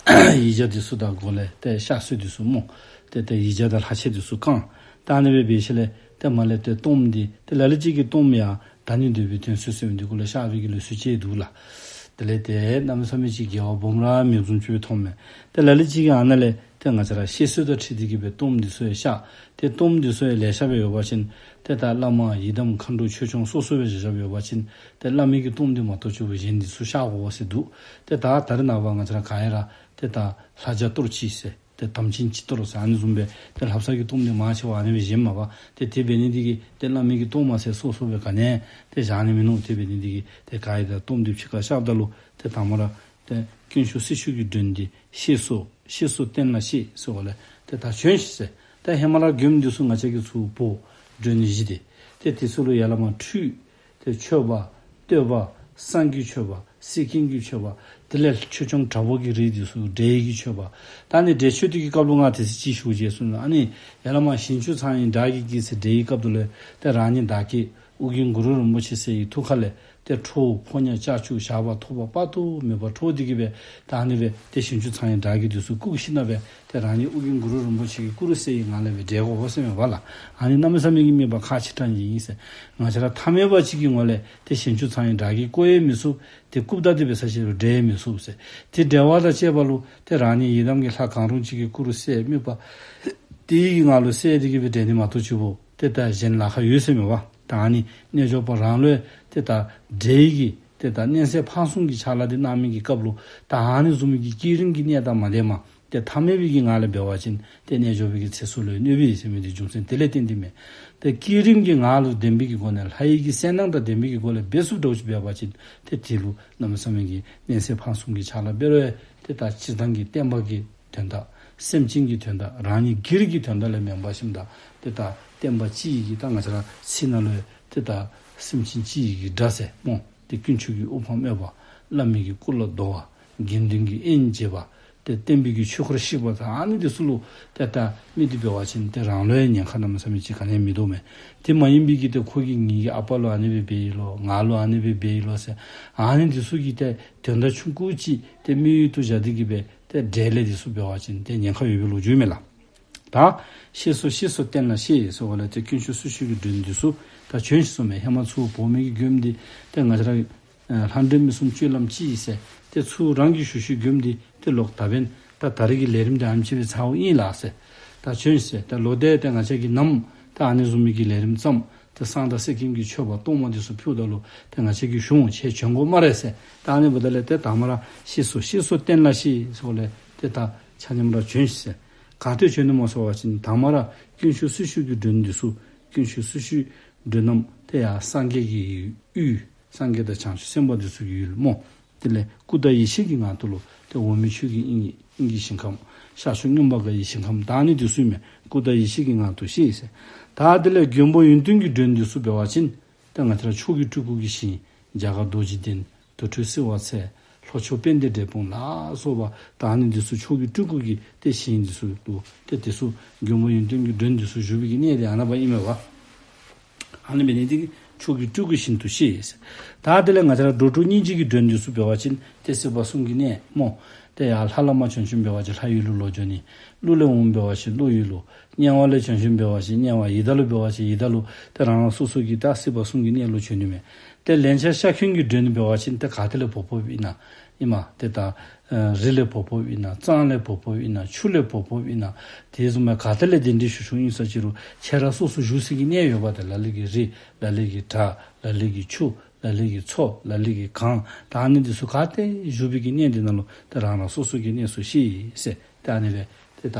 ཡིག་བརྒྱ་འདི་ཚུ་དང་སྒོ་ལས་ཏེ་གཤེགས་གསོལ་འདི་ཚུ་སྨོ། ཏེ་ཏེ་ཡིག་བརྒྱ་དང་ལྷག་ཆད་འདི་ཚུ་བསྐང་། ད་ཨ་ནི་སྦེ་འབད་ཞིནམ་ལས་ཏེ་མར་ལས་ཏེ་གཏོརམ་འདི་ཏེ་ལ་ལུ་ཅིག་གིས་གཏོརམ་ཡང་བདག་ཉིད་འདོད་པའི་དོན་སྩོལ་ཟེར་མི་འདི་གུ་ལུ་གཤེགས་པའི་གི་ལུགས་སྲོལ་ཅིག་འདུག་ལགས། དེ་ལས་ཏེ་གནམ་མེད་ས་མེད་ཅིག་དགེ་བ་སྦོམ་ར་མེདཔ་བཟུམ་ཅིག་སྦེ་མཐོངམ་མས། ཏེ་ལ་ལུ་ཅིག་གིས་ཨ་ནཱ་ལས་ཏེ་ང་བཅས་ར་གཤེགས་གསོལ་དང་འཁྲིལ་ཏེ་གི་སྦེ་གཏོརམ་འདི་ཚུ་ཡང་གཤགས། ཏེ་གཏོརམ་འདི་ཚུ་ཡང་ལེ་ཤ་སྦེ་ཡོད་པ་ཅིན་ཏེ་ད་བླ་མ་ཡི་དམ་མཁའ་འགྲོ་ཆོས་སྐྱོང་སོ་སོ་སྦེ་བཞག་བཞགཔ་ཡོད་པ་ཅིན་ཏེ་བླ་མའི་གི་གཏོརམ་འདི་མ་གཏོགས་ཆུང་ཀུ་གཞན་འདི་ཚུ་གཤགས་དགོ་ཟེར་འདུག། ཏེ་ད་ད་རེས་ནངས་པ་ང་བཅས་ར་ག་ཡ་ར་ཏེ་ད་ལྷ་བརྒྱ་གཏོར་གཅིག་ཟེར་ཏེ་དམ་ཅན་སྤྱི་གཏོར་ཟེར་ཨ་ནི་བཟུམ་སྦེ་ཏེ་ལྷ་བསངས་ཀྱི་གཏོརམ་འདི་མང་ཆེ་བ་ཨ་ནི་སྦེ་བཞེངསམ་མས་པ། ཏེ་དེ་འབད་ནི་འདི་གིས་ཏེ་བླ་མའི་གི་གཏོར་མ་ཟེར་སོ་སོ་སྦེ་ག་ནི་ཡང་ཏེ་བཞག་ནི་མིན་ནུག། དེ་འབད་ནི་འདི་གིས་ཏེ་ག་ཡ་ར་གཏོརམ་འདི་ཕྱི་ཁར་གཤགསཔ་ད་ལུ་ཏེ་དང་པ་ར་ཏེ་དཀོན་མཆོག་སྲི་ཞུ་གི་མགྲོན་འདི་གཤེགས་སོ། གཤེགས་སོ་བསྟན་ལ་གཤེགས་ཟེརཝ་ལས་ཏེ་ད་བྱོན་ཤིག་ཟེར། ད་ཧེ་མ་ར་མགྱོནམ་འདི་ཚུ་ང་བཅས་ཀྱི་ཚུར་འབོ་མགྲོན་གནང་ཞིནམ་ཏེ་ཏེ་དེ་ཚུ་ལུ་ཡ་བླ་མ་ཁྲུས་ཏེ་མཆོད་པ་བསྟོད་པ་བསངས་ཀྱི་མཆོད་པ་གསེར་སྐྱེམས་ཀྱི་མཆོད་པ་དེ་ལས་ཆོས་སྐྱོང་དྲག་པོ་གི་རིགས་འདི་ཚུ་བསྒྲལ་བའི་གི་མཆོད་པ། ད་ནི་བསྒྲལ་མཆོད་འདི་གི་སྐབས་ལུ་ང་ཏེ་ཚེ་ཅིག་ཞུ་བྱས་སོང་ན་ཨ་ནི་ཡ་བླ་མ་ཞིང་བཅུ་ཚང་བའི་དགྲ་བགེགས་ཀྱིས་ཟེར་བསྒྲལ་བའི་སྐབས་ད་ལུ་ཏེ་རང་ཉིད་བདག་བསྐྱེད་ཨོ་རྒྱན་གུ་རུ་རིན་པོ་ཆེ་ཟེར་བའི་ཐུགས་ཁ་ལས་ཏེ་ཁྲོ་བོ་ཕོ་ཉ་ལྕགས་ཀྱུ་ཞགས་པ་ཐོགས་པ་དཔག་ཏུ་མེད་པ་འཕྲོ་འདི་གིས་སྦེ་ད་ཨ་ནི་སྦེ་ཏེ་ཞིང་བཅུ་ཚང་བའི་དགྲ་བགེགས་འདི་ཚུ་བཀུག་ཞིནམ་སྦེ་ཏེ་རང་ཉིད་ཨོ་རྒྱན་གུ་རུ་རིན་པོ་ཆེ་གི་སྐུ་རུ་གསལ་བའི་ངང་ལས་སྦེ་བསྒྲལ་དགོཔ་ཟེར་མས་པ་ལགས། ཨ་ནི་གནམ་མེད་ས་མེད་ཀྱི་དམིགས་པ་ཁག་ཆེ་དྲགས་ཅིག་ཨིན་ཟེར། ང་བཅས་ར་ཐ་མལ་པ་ཅིག་གི་ངོ་ལས་ཏེ་ཞིང་བཅུ་ཚང་བའི་དགྲ་བགེགས་བཀུག་ཡང་མི་ཚུགས། ཏེ་བཀུག་ད་དེ་སྦེ་ས་ཅིག་རུང་བསྒྲལ་ཡང་མི་ཚུགས་ཟེར། ཏེ་བསྒྲལ་བ་དང་བཅས་པ་ལུ་ཏེ་རང་ཉིད་ཡི་དམ་གྱི་ལྷ་གང་རུང་ཅིག་གི་སྐུ་རུ་གསལ་དམིགས་པ་དེ་ཡི་གི་ངང་ལུ་གསལ་འདི་གིས་སྦེ་བསྒྲལ་ནི་མ་གཏོགས་ཅིག་པོ་ཏེ་ད་གཞན་ལཱ་ཁག་ཡོད་ཟེར་མས་པ། ད་ཨ་ནི་རྣལ་འབྱོར་པ་རང་ལུ་ཏེ་ད་བསྒྲལ་བའི་གི་ཏེ་ད་གནས་ཚད་འཕགས་གསུམ་གྱི་ཕྱག་ལཱ་འདི་གནང་མི་གི་སྐབས་ལུ་ད་ཨ་ནི་བཟུམ་མའི་གི་བསྐྱེད་རིམ་གྱི་གནད་དང་མ་ལྡནམ་ཏེ་ཐ་མལ་པའི་གི་ངང་ལས་འབད་བ་ཅིན་ཏེ་རྣལ་འབྱོར་པའི་གི་ཚེ་སྲོག་ལུ་གནོད་པས་ཟེར་མི་འདི་རྒྱུ་མཚན་དེ་ལས་བརྟེན་ཏེ་མས། ཏེ་བསྐྱེད་རིམ་གྱི་ངང་ལུ་ལྡན་པའི་གི་སྒོ་ནས་ལྷ་ཡི་གི་གསལ་སྣང་དང་ལྡན་པའི་གི་སྒོ་ལས་འབད་ཚུགསཔ་འདྲཝ་ཅིག་འབད་བ་ཅིན་ཏེ་དེ་ལུ་གནམ་མེད་ས་མེད་ཀྱི་གནས་ཚད་འཕགས་གསུམ་གྱི་ཕྱག་ལཱ་འབད་རུང་ཡང་ཏེ་ད་སྤྱིར་བཏང་གི་བསྟན་པ་གི་དོན་དག་སེམས་ཅན་གྱི་དོན་དག་རང་ཉིད་སྒེར་གྱི་དོན་དག་ལས་མེན་པར་ཞིནམ་ད་ཏེ་ད་བསྟན་པ་སྤྱི་ཡི་གི་ད་ང་བཅས་ར་ཚིག་ནང་ལུ་ཏེ་ད་སེམས་ཅན་སྤྱི་ཡི་གི་དགྲ་ཟེར་སྨོ། ཏེ་དཀོན་མཆོག་གི་དབུ་འཕང་སྨད་པ། བླ་མའི་གི་སྐུ་ལ་བསྡོ་བ། དགེ་འདུན་གྱི་དབྱེན་འབྱེད་པ། ཏེ་བསྟན་པའི་གི་ཆོས་འཁོར་བཤིག་པ་དང་ཨ་ནི་འདི་ཚུ་ལུ་ཏེ་ད་དམིགས་ཏེ་འབད་བ་ཅིན་ཏེ་རང་ལུ་ཡང་ཉེན་ཁ་གནམ་མེད་ས་མེད་ཅིག་ག་ནི་ཡང་མིན་འདུག་མས། དེ་མ་ཡིན་པའི་གི་ཏེ་ཁོ་གིས་ངེའི་གི་ཨ་པ་ལུ་ཨ་ནི་སྦེ་འབད་ཡི་ལོ་ང་ལུ་ཨ་ནི་སྦེ་འབད་ཡི་ལོ་ཟེར་ཨ་ནི་འདི་ཚུ་གི་ཏེ་དོན་དག་ཆུང་ཀུ་ཅིག་ཏེ་དམིགས་ཡུལ་དུ་བཞག་སྟེ་གི་སྦེ་ཏེ་འབྲེལ་ལས་འདི་ཚུ་འབད་བ་ཅིན་ཏེ་ཉེན་ཁ་ཡོད་པའི་ལོ་རྒྱུས་མས་ལགས། ད་གཤེགས་སོ་གཤེགས་སོ་བསྟན་ལ་གཤེགས་ཟེརཝ་ལས་ཏེ་དཀོན་མཆོག་སྲི་ཞུ་གི་མགྲོན་འདི་ཚུ་ད་བྱོན་ཤིག་ཟེརཝ་མས། ཧེ་མ་ཚུར་འབོ་མི་གི་མགྱོནམ་འདི་ཏེ་ང་བཅས་ར་ཨ་ལྷ་འདྲེ་མི་གསུམ་སྤྱོད་ལམ་གཅིག་ཟེར་ཏེ་ཚུར་རང་གིས་ཞུ་ཞུ་མགྱོནམ་འདི་ཏེ་ལོག་ད་འབདན་ད་ད་རེས་ཀྱི་ལས་རིམ་འདི་ཨ་ནེམ་ཅིག་སྦེ་ཚརཝ་ཨིན་ལགས་ཟེར། ད་བྱོན་ཤིག་ཟེར། ད་ལོག་སྟེ་ཏེ་ང་བཅས་ཀྱིས་ནམ་ད་ཨ་ནི་བཟུམ་མའི་གི་ལས་རིམ་བརྩམས་ཏེ་བསང་དང་གསེར་སྐྱེམས་ཀྱི་མཆོད་པ་གཏོར་མ་འདི་ཚུ་ཕུལཝ་ད་ལུ་ཏེ་ང་བཅས་ཀྱིས་ཞུ་འོང་། ཁྱེད་བྱོན་དགོ་སྨ་རེ་ཟེར། ད་ཨ་ནི་འབདཝ་ད་ལས་ཏེ་དང་པ་ར་གཤེགས་སོ་གཤེགས་སོ་བསྟན་ལ་གཤེགས་ཟེརཝ་ལས་ཏེ་ད་ཆ་མཉམ་ར་བྱོན་ཤིག་ཟེར། ག་ཏེ་བྱོན་ནི་སྨོ་ཟེར་བ་ཅིན་དང་པ་ར་དཀོན་མཆོག་སྲི་ཞུ་གི་མགྲོན་འདི་ཚུ་དཀོན་མཆོག་སྲི་ཞུའི་མགྲོན་རྣམས་ཏེ་ཡར་སངས་རྒྱས་ཀྱི་ཡུལ་སངས་རྒྱས་དང་བྱང་ཆུབ་སེམས་དཔའ་འདི་ཚུ་གི་ཡུལ་སྨོ། དེ་ལས་སྐུ་དང་ཡེ་ཤེས་ཀྱི་ངང་དུ་ལུ་ཏེ་འོག་མིན་ཆོས་ཀྱི་དབྱིངས་ཀྱི་དབྱིངས་ཀྱི་ཞིང་ཁམས་ཤར་ཕྱོགས་མངོན་པར་དགའ་བའི་ཞིང་ཁམས་ད་ཨ་ནི་འདི་ཚུ་མས། སྐུ་དང་ཡེ་ཤེས་ཀྱི་ངང་དུ་གཤེགས་ཟེར། ད་དེ་ལས་མགོན་པོ་ཡོན་ཏན་གྱི་མགྲོན་འདི་ཚུ་འབད་བ་ཅིན་ཏེ་ང་བཅས་ར་མཆོག་གི་སྤྲུལ་སྐུ་གི་ཞིང་རྒྱ་གར་རྡོ་རྗེ་གདན་དུར་ཁྲོད་བསིལ་བ་ཚལ་ལྷོ་ཕྱོགས་དཔལ་ལྡན་འབྲས་སྤུངས་ལ་སོགས་པ་ད་ཨ་ནི་འདི་ཚུ་མཆོག་གི་སྤྲུལ་སྐུ་གི་ཏེ་ཞིང་འདི་ཚུ་ལུ་ཏེ་འདི་ཚུ་མགོན་པོ་ཡོན་ཏན་གྱི་མགྲོན་འདི་ཚུ་བཞུགས་པའི་གི་གནས་འདི་ཨ་ནཱ་པ་ཨིན་མས་པ། ཨ་ནི་འབད་ནི་འདི་གིས་མཆོག་གི་སྤྲུལ་སྐུའི་ཞིང་དུ་གཤེགས་ཟེར། ད་དེ་ལས་ང་བཅས་ར་འགྲོ་དྲུག་སྙིང་རྗེ་གི་མགྲོན་འདི་ཚུ་འབད་བ་ཅིན་ཏེ་སྲིད་པ་གསུམ་གྱི་གནས་སྨོ། ཏེ་ཡར་ལྷ་ལས་མར་བྱོན་བྱོནམ་འབད་བ་ཅིན་ལྷ་ཡུལ་ལུ་ལོག་འགྱོ་ནི། ཀླུ་ལས་འོངམ་འབད་བ་ཅིན་ཀླུ་ཡུལ་ལུ། དམྱལ་བ་ལས་བྱོན་བྱོནམ་འབད་བ་ཅིན་དམྱལ་བ། ཡི་དྭགས་ལུ་འབད་བ་ཅིན་ཡི་དྭགས་ལུ། ཏེ་རང་རང་སོ་སོ་གི་ད་སྲིད་པ་གསུམ་གྱི་གནས་ལུ་བྱོན་ནི་མས། ཏེ་ལན་ཆགས་ཤ་འཁོན་གྱི་མགྲོན་འབད་བ་ཅིན་ཏེ་ག་ཏེ་ལས་འབོ་འབོཝ་ཨིན་ན། ཨིན་མས། ཏེ་ད་ཨ་རི་ལས་འབོ་འབོཝ་ཨིན་ན་གཙང་ལས་འབོ་འབོཝ་ཨིན་ན་ཆུ་ལས་འབོ་འབོཝ་ཨིན་ན་དེ་བཟུམ་མའི་ག་ཏེ་ལས་གདན་འདྲེན་ཞུ་ཞུཝ་ཨིན་ས་ཅི་རུང་ཁྱེད་ར་སོ་སོ་བཞུགས་སའི་གི་གནས་ཡོདཔ་ད་ལ་ལུ་གི་རི་ལ་ལུ་གི་བྲག་ལ་ལུ་གི་ཆུ་ལ་ལུ་གི་མཚོ་ལ་ལུ་གི་གངས་ད་ཨ་ནི་འདི་ཚུ་ག་ཏེ་བཞུགས་པའི་གི་གནས་འདི་ནང་ལུ་ཏེ་རང་རང་སོ་སོ་གི་གནས་སུ་ཤི་ཟེར། ཏེ་ཨ་ནི་སྦེ་ཏེ་ད་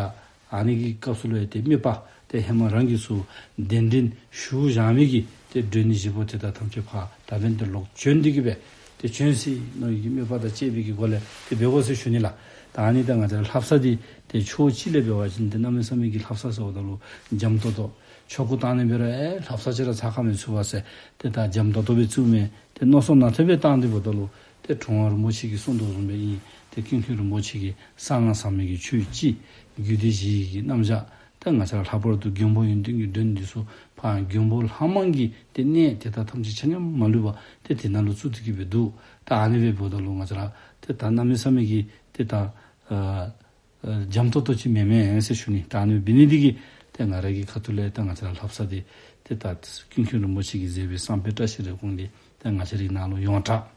ཨ་ནི་གི་སྐབས་སུ་ལུ་ཡང་ཏེ་དམིགས་པ་ཏེ་ཧེ་མ་རང་གིས་ཚུ་གདན་འདྲེན་ཞུ་བཞག་མི་གི་ཏེ་མགྲོན་བཞི་པོ་དེ་དག་ཐམས་ཅད་ཕར་ད་འབདན་ཏེ་ལོག་བྱོན་ཏེ་གི་སྦེ་ཏེ་བྱོན་སོ་ནུག་གི་དམིགས་པ་དང་བཅས་པའི་གི་སྒོ་ལས་ཏེ་འབད་དགོ་ཟེར་ཞུ་ནི་ལགས། ད་ཨ་ནི་ད་ང་བཅས་ར་ལྷ་བསངས་འདི་ཏེ་ཕྱོགས་གཅིག་ལས་འབད་བ་ཅིན་ཏེ་གནམ་མེད་ས་མེད་ཀྱི་ལྷ་བསངས་ཟེརཝ་ད་ལུ་འཇམ་ཏོང་ཏོ། ཆོ་ག་བཏང་ནི་འབད་རུང་ཨེ་ལྷ་བསངས་ཅིག་ར་ཚར་ཁ་མི་ཚུགས་པས་ཟེར་ཏེ་ད་འཇམ་ཏོང་ཏོ་སྦེ་བཙུགས་མི་ཏེ་མནོ་བསམ་ནང་ཐོག་སྦེ་བཏང་སྟེ་འབདཝ་ད་ལུ་ཏེ་གྲུབ་དབང་རིན་པོ་ཆེ་གིས་གསུངས་དོ་བཟུམ་སྦེ་ཨིན། ཏེ་ཀུན་མཁྱེན་རིན་པོ་ཆེ་གིས་གསང་སྔགས་ཟབ་མོའི་གི་ཆོས་སྤྱི་རྒྱུད་སྡེ་བཞི་ཡི་གི་རྣམ་གཞག་ཏེ་ང་བཅས་ར་ལྷག་པར་དུ་མགོན་པོ་ཡོན་ཏན་གྱི་མགྲོན་འདི་ཚུ་ཕར་མགོན་པོ་ལྷ་མང་གི་ཏེ་གནས་དེ་དག་ཐམས་ཅད་ཆ་མཉམ་མ་ལུས་པར་ཏེ་དེ་ནང་ལུ་བཙུགས་ཏེ་གི་སྦེ་འདུག། ད་ཨ་ནི་སྦེ་འབདཝ་ད་ལུ་ང་བཅས་ར་ཏེ་ད་གནམ་མེད་ས་མེད་ཀྱི་ཏེ་ད་ཨ་ཨ་འཇམ་ཏོང་ཏོ་ཅིག་མེན་མས་ཟེར་ཞུ་ནི། ད་ཨ་ནི་འབད་ནི་འདི་གིས་ཏེ་ང་ར་གི་ཁ་ཐུག་ལས་ད་ང་བཅས་ར་ལྷ་བསངས་འདི་ཏེ་ད་ཀུན་མཁྱེན་རིན་པོ་ཆེ་གིས་མཛད་པའི་བསངས་དཔེ་བཀྲ་ཤིས་རེ་སྐོང་འདི་ཏེ་ང་བཅས་རའི་ནང་ལུ་ཡོངས་གྲགས།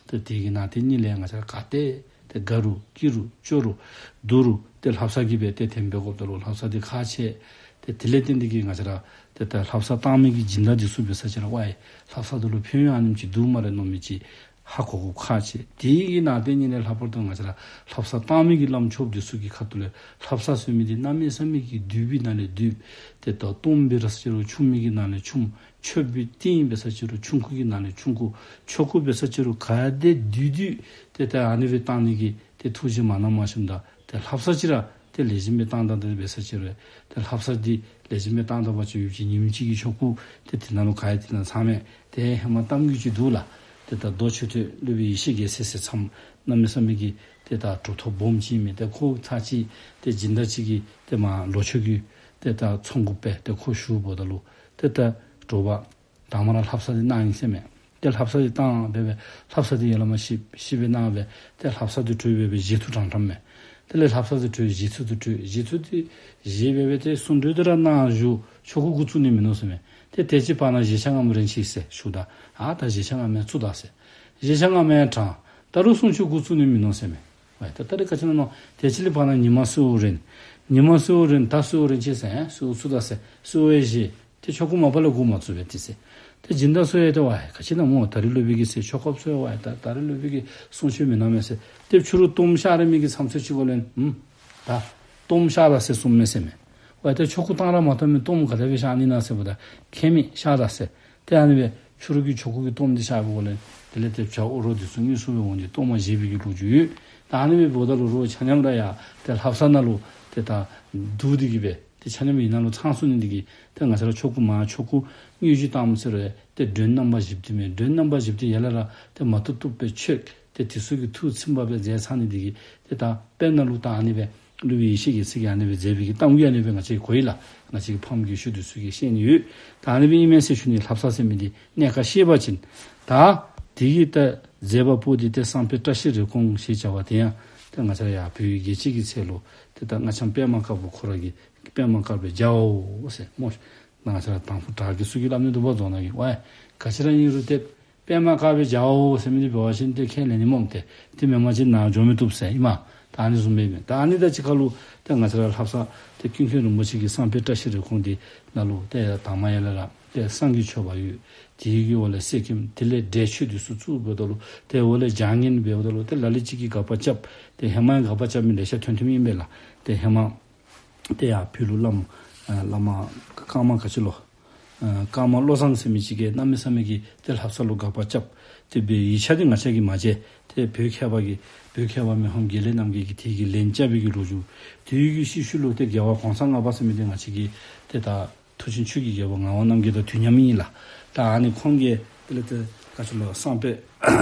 ཏེ་དེ་གི་ནང་དེ་ཉིད་ལས་ང་བཅས་ར་ག་ཏེ་ཏེ་དགའ་རུང་སྐྱིད་རུང་སྐྱོ་རུང་སྡུག་རུང་ཏེ་ལྷ་བསངས་ཀྱིས་སྦེ་ཏེ་དེ་འབད་དགོཔ་ད་ལུ་ལྷ་བསངས་འདི་ཁག་ཆེ། ཏེ་དེ་ལས་བརྟེན་ཏེ་གི་ང་བཅས་ར་ཏེ་ད་ལྷ་བསངས་བཏང་མི་གི་སྦྱིན་བདག་འདི་ཚུ་འབད་ས་ཅིག་ར་ཝའི་ལྷ་བསངས་འདི་ལུ་ཕན་ཡོན་ཨ་ནེམ་ཅིག་འདུག་སྨ་རེ་མནོ་མི་ཅིག་ཧ་གོ་དགོཔ་ཁག་ཆེ། དེ་གི་ནང་དེ་ཉིད་ལས་ལྷག་པར་དུ་ང་བཅས་ར་ལྷ་བསངས་བཏང་མི་གི་བླམ་ཆོསཔ་འདི་ཚུ་གི་ཁ་ཐུག་ལས་ལྷ་བསངས་ཟེར་མི་འདི་གནམ་མེད་ས་མེད་ཀྱི་བསྡུས་པའི་ནང་ལས་བསྡུས། ཏེ་ད་གཏོརམ་འབད་ར་ས་ཅིག་རུང་ཆུང་མི་གི་ནང་ལས་ཆུང་། མཆོད་པའི་ཏིང་འབད་ས་ཅིག་རུང་ཆུང་ཀུ་གི་ནང་ལས་ཆུང་ཀུ། ཆོ་ག་འབད་ས་ཅིག་རུང་ག་དེ་བསྡུས་བསྡུས་ཏེ་ད་ཨ་ནི་སྦེ་བཏང་ནི་གི་ཏེ་ཐུགས་བཞེད་མ་གནངམ་ཞིནམ་ད་ཏེ་ལྷ་བསངས་ཅིག་ར་ཏེ་ལེགས་ཤོམ་སྦེ་བཏང་ད་ཏེ་འབད་ས་ཅིག་རུང་ཏེ་ལྷ་བསངས་འདི་ལེགས་ཤོམ་སྦེ་བཏང་ད་པ་ཅིན་ཡུན་ཅིག་ཉིནམ་གཅིག་གི་ཆོ་ག་ཏེ་དེ་ནང་ལུ་ག་ཡང་དེ་ནང་ཚང་མས་ཏེ་ཧེ་མ་གཏམ་རྒྱུད་ཅིག་འདུག་ལགས། ཏེ་ད་མདོ་མཆོད་རྟེན་སློབ་དཔོན་ཡེ་ཤེས་རྒྱལ་མཚན་ཟེར་མཚམས་གནམ་མེད་ས་མེད་ཀྱི་ཏེ་ད་གྲུབ་ཐོབ་སྦོམ་ཅིག་མས། ཏེ་ཁོ་ཚར་ཅིག་ཏེ་སྦྱིན་བདག་ཅིག་གིས་ཏེ་མར་ལོ་མཆོད་ཀྱི་ཏེ་ད་ཚོགས་འགོ་སྦེ་ཏེ་ཁོ་ཞུཝ་ད་ལུ་ཏེ་ད་དྲོ་པ་དང་པ་ར་ལྷ་བསངས་འདི་གནང་ཡི་ཟེར་མས། ཏེ་ལྷ་བསངས་འདི་བཏང་སྦེ་སྦེ་ལྷ་བསངས་འདི་ཡ་ལ་མ་ཤི་ཤི་སྦེ་གནང་སྦེ་ཏེ་ལྷ་བསངས་འདི་གྲོལ་སྦེ་སྦེ་བཞེས་ཐུག་དྲང་དྲངམ་མས། དེ་ལས་ལྷ་བསངས་འདི་གྲོལ་བཞེས་ཚུལ་འདི་གྲོལ་བཞེས་ཚུལ་འདི་བཞེས་སྦེ་སྦེ་ཏེ་གསུང་གྲོས་འདི་ར་གནང་བཞུགས། ཆོ་ག་འགོ་བཙུགས་ནི་མིན་ནུག་ཟེར་མས། ཏེ་དེ་ཅིག་བར་ན་བཞེས་ཆ་ངམ་རན་ཅི་ཟེར་ཞུཝ་ད་ཨ་ད་བཞེས་ཆ་ངམ་ཡང་བཙུགས་ད་ཟེར། བཞེས་ཆ་ངམ་ཡང་དྲངས། ད་རུང་གསུང་ཆོག་འགོ་བཙུགས་ནི་མིན་ནུག་ཟེར་མས། ཝའི་ད་ད་རེས་ག་ཅི་ཨིན་ན་མནོ། དེ་ཅིག་ལས་བར་ན་ཉི་མ་གསོལཝ་རན། ཉི་མ་གསོལཝ་རན་ད་གསོལཝ་རན་ཅི་ཟེར་ཨེ་གསོལཝ་བཙུགས་ད་ཟེར་གསོལཝ་ཡང་བཞེས། ཏེ་ཆོ་ག་མ་པ་ལས་འགོ་མ་བཙུགས་པས་ཏེ་ཟེར། ཏེ་སྦྱིན་བདག་ཚུ་ཡང་ཏེ་ཝའི་ག་ཅི་ཨིན་ན་མནོ། ད་རེས་སློབ་དཔོན་གྱིས་ཟེར་ཆོ་གཔ་ཚུ་ཡང་ཝའི་ད་ད་རེས་སློབ་དཔོན་གྱིས་གསུང་ཆོག་མེན་ན་མས་ཟེར། ཏེ་ཕྱི་རུ་གཏོརམ་བཤགས་རན་མི་གི་མཚམས་ཚོད་ཅིག་གུ་ལས་ཧུམ་ད་གཏོརམ་བཤགས་ད་ཟེར་གསུངམ་མས་ཟེར་མས། ཝའི་ད་ཆོ་ག་བཏང་ར་མ་བཏང་མི་གཏོརམ་ག་དེ་སྦེ་བཤགས་ནི་ན་ཟེརཝ་ད་ཁྱད་མེད་བཤགས་ད་ཟེར། ཏེ་ཨ་ནི་སྦེ་ཕྱི་རུ་གི་ཆོ་ག་གི་གཏོརམ་འདི་བཤགས་པའི་སྒོ་ལས་དེ་ལས་ཏེ་བྱ་ཨོ་རོག་འདི་ཚུ་དངོས་སུ་སྦེ་འོང་སྟེ་གཏོརམ་བཞེས་པའི་གི་ལོ་རྒྱུས་ཡོད། ད་ཨ་ནི་སྦེ་འབདཝ་ད་ལུ་རོགས་ཆ་མཉམ་ར་ཡ་ཏེ་ལྷ་བསངས་ནང་ལུ་ཏེ་ད་འདུ་སྟེ་གི་སྦེ་ཏེ་ཆ་མཉམ་ཡི་ནང་ལུ་ཚང་སོང་ནི་འདི་གིས་ཏེ་ང་བཅས་ར་ཆོ་ག་མ་ཆོ་ག་དངོས་གཞི་བཏངམ་ཟེར་རུང་ཏེ་མགྲོན་རྣམ་པ་བཞིཔོ་འདི་མས། མགྲོན་རྣམ་པ་བཞིཔོ་འདི་ཡ་ལ་ལ་ཏེ་མ་བཏུབ་བཏུབ་སྦེ་མཆོད། ཏེ་དེ་ཚུ་གིས་ཐུགས་ཚིམ་པ་སྦེ་མཛད་ཚར་ནི་འདི་གིས་ཏེ་ད་དཔེར་ན་ལུ་ད་ཨ་ནི་སྦེ་སློབ་དཔོན་ཡེ་ཤེས་རྒྱལ་མཚན་གྱིས་ཨ་ནི་སྦེ་མཛད་པའི་གི་གཏམ་རྒྱུད་ཨ་ནི་སྦེ་ང་བཅས་ཀྱིས་གོ་ཡི་ལགས། ང་བཅས་ཀྱི་ཕམ་རྒན་ཤོས་འདི་ཚུ་གིས་བཤད་ནི་ཡོད། ད་ཨ་ནི་སྦེ་ཨིན་མས་ཟེར་ཞུ་ནི། ལྷ་བསངས་ཟེར་མི་འདི་གནད་ཁག་ཤེས་པ་ཅིན། ད་དེ་གི་ད་མཛད་པ་པོ་འདི་ཏེ་བསངས་དཔེ་བཀྲ་ཤིས་རེ་སྐོང་ཞེས་བྱ་བ་དེ་ཡང་ཏེ་ང་བཅས་ར་ཡར་བོད་ཡུལ་རྒྱལ་སྤྱི་གི་ཚལ་ལུ་ཏེ་ད་སྔགས་འཆང་པདྨ་དཀར་པོ་ཁོ་ར་གིས་པདྨ་དཀར་པོའི་རྒྱལ་བ་ཟེར་སྨོ། ང་བཅས་ར་དང་ཕུ་དྲག་གི་ཚུ་གིས་སླབ་ནི་འདུག་པ་རྫོང་ནང་གི་ཝའི་ག་ཅི་ར་ཨིན་རུང་ཏེ་པདྨ་དཀར་པོའི་རྒྱལ་བ་ཟེར་མི་འདི་འབད་བ་ཅིན་ཏེ་ཁས་ལེན་ནི་སྨོ། ཏེ་དེ་མེན་པ་ཅིན་ནཱ་འགྱོ་མི་བཏུབ་ཟེར་ཨིན་མས། ད་ཨ་ནི་བཟུམ་སྦེ་མས། ད་ཨ་ནི་དང་གཅིག་ཁར་ལུ་ཏེ་ང་བཅས་ར་ལྷ་བསངས་ཏེ་ཀུན་མཁྱེན་རིན་པོ་ཆེ་གི་བསངས་དཔེ་བཀྲ་ཤིས་རེ་སྐོང་འདི་ནང་ལུ་ཏེ་དང་པ་ཡ་ལ་ལ་ཏེ་བསངས་ཀྱི་མཆོད་པ་ཡོད། དེ་གི་འོག་ལས་གསེར་སྐྱེམས། དེ་ལས་འབྲས་མཆོད་འདི་ཚུ་བཙུགས་འབདཝ་ད་ལུ་ཏེ་འོག་ལས་བྱ་ངན་འབདཝ་ད་ལུ་ཏེ་ལ་ལུ་ཅིག་གིས་དགག་པ་རྐྱབ། ཏེ་ཧེ་མ་ཡང་དགག་པ་རྐྱབ་མི་ལེ་ཤ་ཐོན་ཐོནམ་ཨིན་པས་ལགས། ཏེ་ཧེ་མ་ཏེ་ཡར་བོད་ལུ་བླམ་ཨ་བླ་མ་ཀརྨ་ག་ཅི་ལོ། ཨ་ཀརྨ་བློ་བཟང་ཟེར་མི་ཅིག་གིས་གནམ་མེད་ས་མེད་ཀྱི་ཏེ་ལྷ་བསངས་ལུ་དགག་པ་རྐྱབ། ཏེ་འབད་ཡིག་ཆ་འདི་ང་བཅས་ཀྱིས་མ་མཇལ། ཏེ་བོད་མཁས་པ་གི་བོད་མཁས་པ་མི་ཕམ་དགེ་ལེགས་རྣམ་རྒྱལ་གྱིས་དེ་གི་ལན་རྐྱབ་པའི་གི་ལོ་རྒྱུས། དེ་གི་ཤུལ་ཤུལ་ལུ་ཏེ་རྒྱལ་བ་གོང་ས་ལྔ་པ་ཟེར་མི་འདི་ང་བཅས་ཀྱི་ཏེ་ད་མཐུ་ཆེན་ཆོས་ཀྱི་རྒྱལ་པོ་ངག་དབང་རྣམ་རྒྱལ་དང་དུས་མཉམ་ཨིན་ལགས། ད་ཨ་ནི་ཁོང་གིས་དེ་ལས་ཏེ་ག་ཅི་ལོ་བསངས་དཔེ་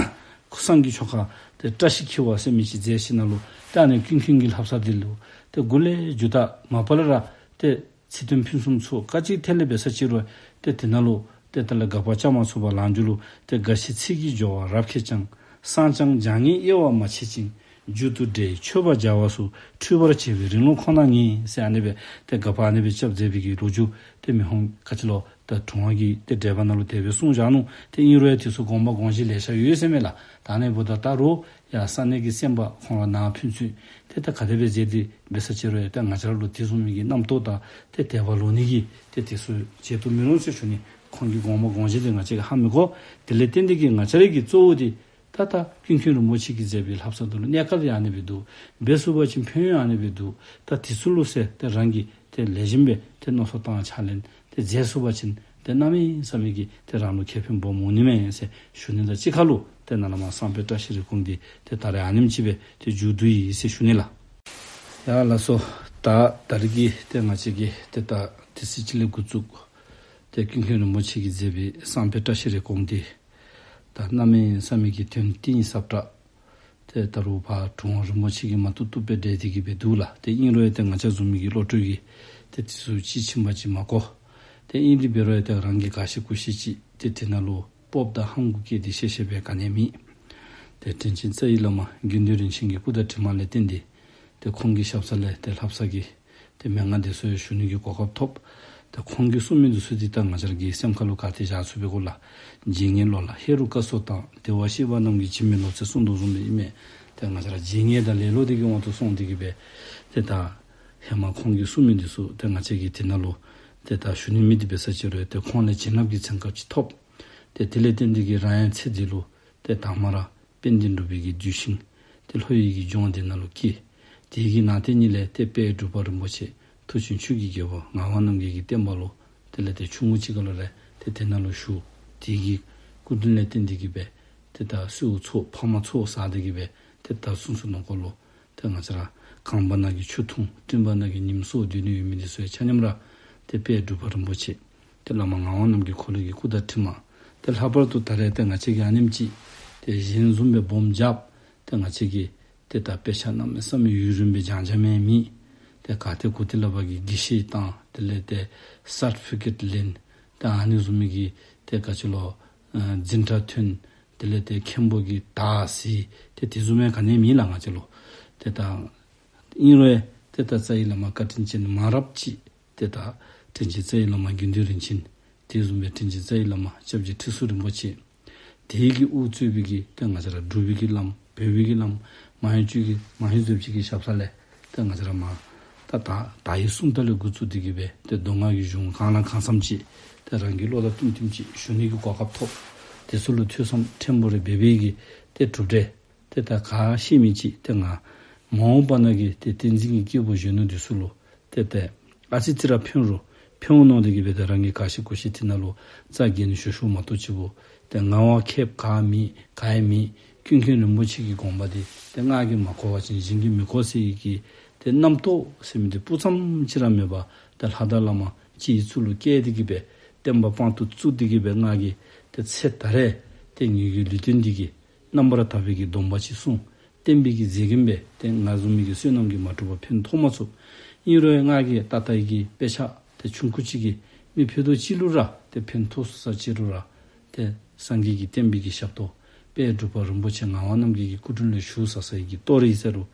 བསངས་ཀྱི་ཆོ་ག་ཏེ་བཀྲ་ཤིས་འཁྱིལ་བ་ཟེར་མི་ཅིག་མཛད་ཞིནམ་ལས་ཏེ་ཨ་ནི་ཀུན་མཁྱེན་གྱི་ལྷ་བསངས་འདི་ལུ་ཏེ་འགོ་ལས་མཇུག་མཐའ་མ་པ་ལས་ར་ཏེ་ཚིག་དོན་ཕུན་སུམ་ཚོགས་ག་ཅི་ཐད་ལས་འབད་ས་ཅི་རུང་ཏེ་དེ་ནང་ལུ་ཏེ་དེ་ལས་དགག་པ་རྐྱབ་མ་ཚུགས་པར་ལངས་རྒྱུ་ལུ་ཏེ་འགའ་ཞིག་ཚིག་གི་སྦྱོར་བ་རབ་མཁས་ཀྱང་། བསངས་ཀྱང་བྱ་ངན་དབྱེ་བ་མ་ཕྱེད་ཅིང་། མཇུག་ཏུ་འབྲས་མཆོད་པར་བྱ་བ་སོགས། འཁྲུལ་པར་བྱེད་པའི་རིང་ལུགས་ཁོ་ན་ཉིད། ཟེར་ཨ་ནི་སྦེ་ཏེ་དགག་པ་ཨ་ནི་སྦེ་རྐྱབ་མཛད་པའི་གི་ལོ་རྒྱུས་ཏེ་མི་ཕམ་ག་ཅི་ལོ་ད་དྲུང་པ་གི་ཏེ་འགྲེལ་པ་ནང་ལུ་དེ་སྦེ་གསུངས་བཞག་ནུག། ཏེ་ཨིན་རུང་ཡང་དེ་ཚུ་དགོངས་པ་དགོངས་གཞི་ལེ་ཤ་ཡོད་ཟེར་མས་ལགས། ད་ཨ་ནི་འབདཝ་ད་ད་རུང་ཡང་ས་གནས་ཀྱི་སེམས་པ་ཁོང་ར་ནཱ་ཕན་ཚུན་ཏེ་ད་ག་དེ་སྦེ་མཛད་དེ་འབད་ས་ཅི་རུང་ཡང་ཏེ་ང་བཅས་ར་ལུ་དེ་བཟུམ་མའི་གི་རྣམ་རྟོག་དང་ཏེ་དད་པ་ལོག་ནི་གི་ཏེ་དེ་ཚུ་བྱེད་དུ་མི་རུང་ཟེར་ཞུ་ནི། ཁོང་གི་དགོངས་པ་དགོངས་གཞི་དེ་ང་བཅས་ཀྱིས་ཧ་མི་གོ། དེ་ལས་བརྟེན་ཏེ་གིས་ང་བཅས་ར་གི་གཙོ་བོ་དེ་ད་ད་ཀུན་མཁྱེན་རིན་པོ་ཆེ་གིས་མཛད་པའི་ལྷ་བསངས་དེ་ལུ་གནས་སྐབས་ཡང་ཨ་ནི་སྦེ་འདུག། འབད་ཚུགས་པ་ཅིན་ཕན་ཡོན་ཨ་ནི་སྦེ་འདུག། ད་དེ་ཚུ་ལུ་ཟེར་ཏེ་རང་གིས་ཏེ་ལེགས་ཤོམ་སྦེ་ཏེ་མནོ་བསམ་བཏང་ཕྱག་ལེན་ཏེ་མཛད་ཚུགས་པ་ཅིན་ཏེ་གནམ་མེད་ས་མེད་ཀྱི་ཏེ་རང་ལུ་ཁེ་ཕན་སྦོམ་འོང་ནི་མས་ཟེར་ཞུ་ནི་དང་གཅིག་ཁར་ལུ་ཏེ་ནཱ་ལས་མར་བསངས་དཔེ་བཀྲ་ཤིས་རེ་སྐོང་འདི་ཏེ་ད་རེས་ཨ་ནེམ་ཅིག་སྦེ་ཏེ་མཇུག་བསྡུ་ཡི་ཟེར་ཞུ་ནི་ལགས། ཡ་ལགས་སོ། ད་ད་རེས་ཀྱི་ཏེ་ང་བཅས་ཀྱི་ཏེ་ད་དེ་ཚེ་ཅིག་ལས་འགོ་བཙུགས་ཏེ་ཀུན་མཁྱེན་རིན་པོ་ཆེ་གིས་མཛད་པའི་བསངས་དཔེ་བཀྲ་ཤིས་རེ་སྐོང་འདི་ད་གནམ་མེད་ས་མེད་ཀྱི་དོན་གཏིང་ཟབ་དྲགས། ཏེ་ད་རུང་ཕར་དྲུང་པ་རིན་པོ་ཆེ་གིས་མ་བཏུབ་བཏུབ་སྦེ་འགྲེལ་ཏེ་གིས་སྦེ་འདུག་ལགས། ཏེ་ཨིན་རུང་ཡང་ཏེ་ང་བཅས་བཟུམ་མའི་གི་བློ་གྲོས་ཀྱིས་ཏེ་དེ་ཚུ་དཔྱིས་ཕྱིན་པ་ཅིག་མ་གོ། ཏེ་ཨིན་དེ་འབད་རུང་ཡང་ཏེ་རང་གིས་ག་ཤེས་གུ་ཤེས་ཅིག་ཏེ་དེ་ནང་ལུ་སྤོབས་དང་ཧམ་གུ་བསྐྱེད་དེ་བཤད་བཤད་པས་ག་ནི་ཡང་མེད། ཏེ་དྲིན་ཅན་རྩ་བའི་བླ་མ་དགེ་འདུན་རིན་ཆེན་གྱི་སྐུ་དྲིན་དྲི་མ་ལས་བརྟེན་ཏེ་ཏེ་ཁོང་གི་ཞབས་ས་ལས་ཏེ་ལྷ་བསངས་ཀྱི་ཏེ་མན་ངག་འདི་ཚུ་ཡང་ཞུ་ནི་གི་གོ་སྐབས་ཐོབ། ཏེ་ཁོང་གིས་གསུངས་མི་འདི་ཚུ་འདི་ད་ང་བཅས་ར་གི་སེམས་ཁ་ལུ་ག་ཏེ་བཞག་ཚུགས་པས་གོ་ལགས། བརྗེད་ངས་ལོག་ལ་ཧེ་རུ་ཀ་སོགས་དང་། བདེ་བར་གཤེགས་པ་རྣམས་ཀྱིས་བྱིན་མི་རློབ་ཟེར་གསུངས་དོ་བཟུམ་སྦེ་ཨིན་མས། ཏེ་ང་བཅས་ར་བརྗེད་ངས་དང་ལེ་ལོ་འདི་གི་དབང་དུ་སོང་སྟེ་གིས་སྦེ་ཏེ་ད་ཧེ་མ་ཁོང་གིས་གསུངས་མི་འདི་ཚུ་ཏེ་ང་བཅས་ཀྱིས་དེ་ནང་ལུ་ཏེ་ད་ཞུ་ནི་མེད་དེ་འབད་ས་ཅི་རུང་ཏེ་ཁོང་ལས་བྱིན་རླབས་ཀྱི་མཚན་ཁ་ཅིག་ཐོབ། ཏེ་དེ་ལས་བརྟེན་ཏེ་གིས་རང་ཡང་ཚེ་འདི་ལུ་ཏེ་དང་མ་ར་དཔལ་ལྡན་འབྲུག་པའི་གི་གདུལ་ཞིང་ཏེ་ལྷོ་ཡུལ་གྱི་ལྗོངས་འདི་ནང་ལུ་སྐྱེས། དེ་གི་ནང་དེ་ཉིད་ལས་ཏེ་དཔལ་འབྲུག་པ་རིན་པོ་ཆེ་མཐུ་ཆེན་ཆོས་ཀྱི་རྒྱལ་པོ་ངག་དབང་རྣམ་རྒྱལ་གྱི་བསྟན་པ་ལུ་དེ་ལས་ཏེ་ཆུང་ཀུ་ཅིག་ཁ་ལུ་ར་ཏེ་དེ་ནང་ལུ་ཞུགས། དེ་གི་སྐུ་དྲིན་ལས་བརྟེན་ཏེ་གིས་སྦེ་ཏེ་ད་གསོལཝ་ཚོགས་ཕ་མ་ཚོགས་བསགས་ཏེ་གིས་སྦེ་ཏེ་ད་གསུང་གསུངམ་ནང་འཁོད་ལུ་ཏེ་ང་བཅས་ར་གངས་བར་ན་གི་ཆུ་འཐུང་སྤྲིན་བར་ན་གི་ཉིམ་སྲོ་སྡོད་ནི་ཡོད་མི་འདི་ཚུ་ཡང་ཆ་མཉམ་ར་ཏེ་དཔལ་འབྲུག་པ་རིན་པོ་ཆེ་ཏེ་བླ་མ་ངག་དབང་རྣམ་རྒྱལ་ཁོ་རའི་གི་སྐུ་དྲིན་དྲི་མ། ཏེ་ལྷག་པར་དུ་ད་རེས་ཏེ་ང་བཅས་ཀྱིས་ཨ་ནེམ་ཅིག་ཏེ་གཞན་བཟུམ་སྦེ་སྦོམ་རྐྱབ་ཏེ་ང་བཅས་ཀྱིས་ཏེ་ད་དཔེ་ཆ་གནམ་མེད་ས་མེད་ཡུན་རིངམོ་སྦེ་སྦྱང་སྦྱངམ་ཡང་མེད། ཏེ་ག་ཏེ་གོ་ཏེ་ལས་ཕར་གྱི་དགེ་བཤེས་བཏང་དེ་ལས་ཏེ་སར་ཊི་ཕི་ཀེཊ་ལེན་ཏེ་ཨ་ནི་བཟུམ་མའི་གི་ཏེ་ག་ཅི་ལོ་ཨ་འཛིན་གྲྭ་ཐོན་དེ་ལས་ཏེ་མཁན་པོ་གི་དར་གཟིགས་ཏེ་དེ་བཟུམ་མའི་ག་ནི་ཡང་མེད་ལགས་ང་བཅས་ལུ། ཏེ་ད་ཨིན་རུང་ཡང་ཏེ་ད་རྩ་བའི་བླ་མ་བཀའ་དྲིན་ཅན་མང་རབས་ཅིག་ཏེ་ད་དྲིན་ཅན་རྩ་བའི་བླ་མ་དགེ་འདུན་རིན་ཆེན། དེ་བཟུམ་སྦེ་དྲིན་ཅན་རྩ་བའི་བླ་མ་སྐྱབས་རྗེ་ཁྲི་ཟུར་རིན་པོ་ཆེ། དེ་གིས་དབུ་གཙོས་པའི་གི་ཏེ་ང་བཅས་ར་འབྲུག་པའི་གི་བླམ་བོད་པའི་གི་བླམ་མང་ཡུལ་ཅིག་གི་མང་ཡུལ་ཟེར་ཅིག་གི་ཞབས་ས་ལས་ཏེ་ང་བཅས་ར་མར་ད་ད་ད་ཡི་སུམ་རྟགས་ལས་འགོ་བཙུགས་ཏེ་གིས་སྦེ་ཏེ་མདོ་སྔགས་ཀྱི་གཞུང་གང་ལ་གང་འཚམས་ཅིག་ཏེ་རང་གིས་བློ་དང་བསྟུན་བསྟུན་ཅིག་ཞུ་ནི་གི་གོ་སྐབས་ཐོབ། དེ་ཚུ་ལུ་ཐོས་བསམ་ཕྲན་བུ་རེ་འབད་འབད་གིས་ཏེ་གྲུབ་འབྲས་ཏེ་ད་ག་ཤེས་མི་ཅིག་ཏེ་ང་མ་འོངས་པ་ན་གི་ཏེ་བསྟན་འཛིན་གྱི་སྐྱེས་བུ་གཞོན་ནུ་འདི་ཚུ་ལུ་ཏེ་ཏེ་ཨ་ཙི་ཙི་ར་ཕན་རུང་ཕན་འོང་མནོ་སྟེ་གིས་སྦེ་ཏེ་རང་གིས་ག་ཤེས་གུ་ཤེས་དེ་ནང་ལུ་རྩ་འགེངས་ཞུ་ཞུཝ་མ་གཏོགས་ཅིག་པོ་ཏེ་ང་བ་ཁེབ་ག་མེད་ག་ཡང་མེད། ཀུན་མཁྱེན་རིན་པོ་ཆེ་གི་དགོངས་པ་འདི་ཏེ་ང་གིས་མ་གོ་བ་ཅིན་གཞན་གྱིས་མི་གོ་ཟེར་བའི་གི་ཏེ་རྣམ་རྟོག་ཟེར་མི་འདི་སྤུ་ཙམ་ཅིག་ར་མེད་པར་ཏེ་ལྷ་དང་བླ་མ་སྤྱི་གཙུག་ལུ་བཀལ་ཏེ་གིས་སྦེ་བསྟན་པ་དཔང་དུ་བཙུགས་ཏེ་གིས་སྦེ་ང་གིས་ཏེ་ཚེ་ད་རེས་ཏེ་ངེ་གི་ལུས་རྟེན་འདི་གི་རྣམ་པར་དག་པའི་གི་སྡོམ་པ་ཅིག་བསྲུང་། བསྟན་པའི་གི་མཛེས་རྒྱན་སྦེ་ཏེ་ང་བཟུམ་མའི་གི་བསོད་ནམས་ཀྱིས་མ་གྲུབ་པར་ཕན་ཐོགས་མ་ཚུགས། ཨིན་རུང་ཡང་ང་གིས་ད་ལྟ་ཡི་གི་དཔེ་ཆ་ཏེ་ཆུང་ཀུ་ཅིག་གིས་མི་ཕུད་རྡོག་གཅིག་ལུ་ར་ཏེ་ཕན་ཐོགས་ཚུགས་ས་ཅིག་རུང་ར་ཏེ་སངས་རྒྱས་ཀྱི་བསྟན་པའི་གི་ཞབས་ཏོག་དཔལ་འབྲུག་པ་རིན་པོ་ཆེ་ངག་དབང་རྣམ་རྒྱལ་གྱི་སྐུ་དྲིན་ལས་ཞུ་ས་ས་ཡི་གི་གཏོར་ཡི་ཟེར་རུང་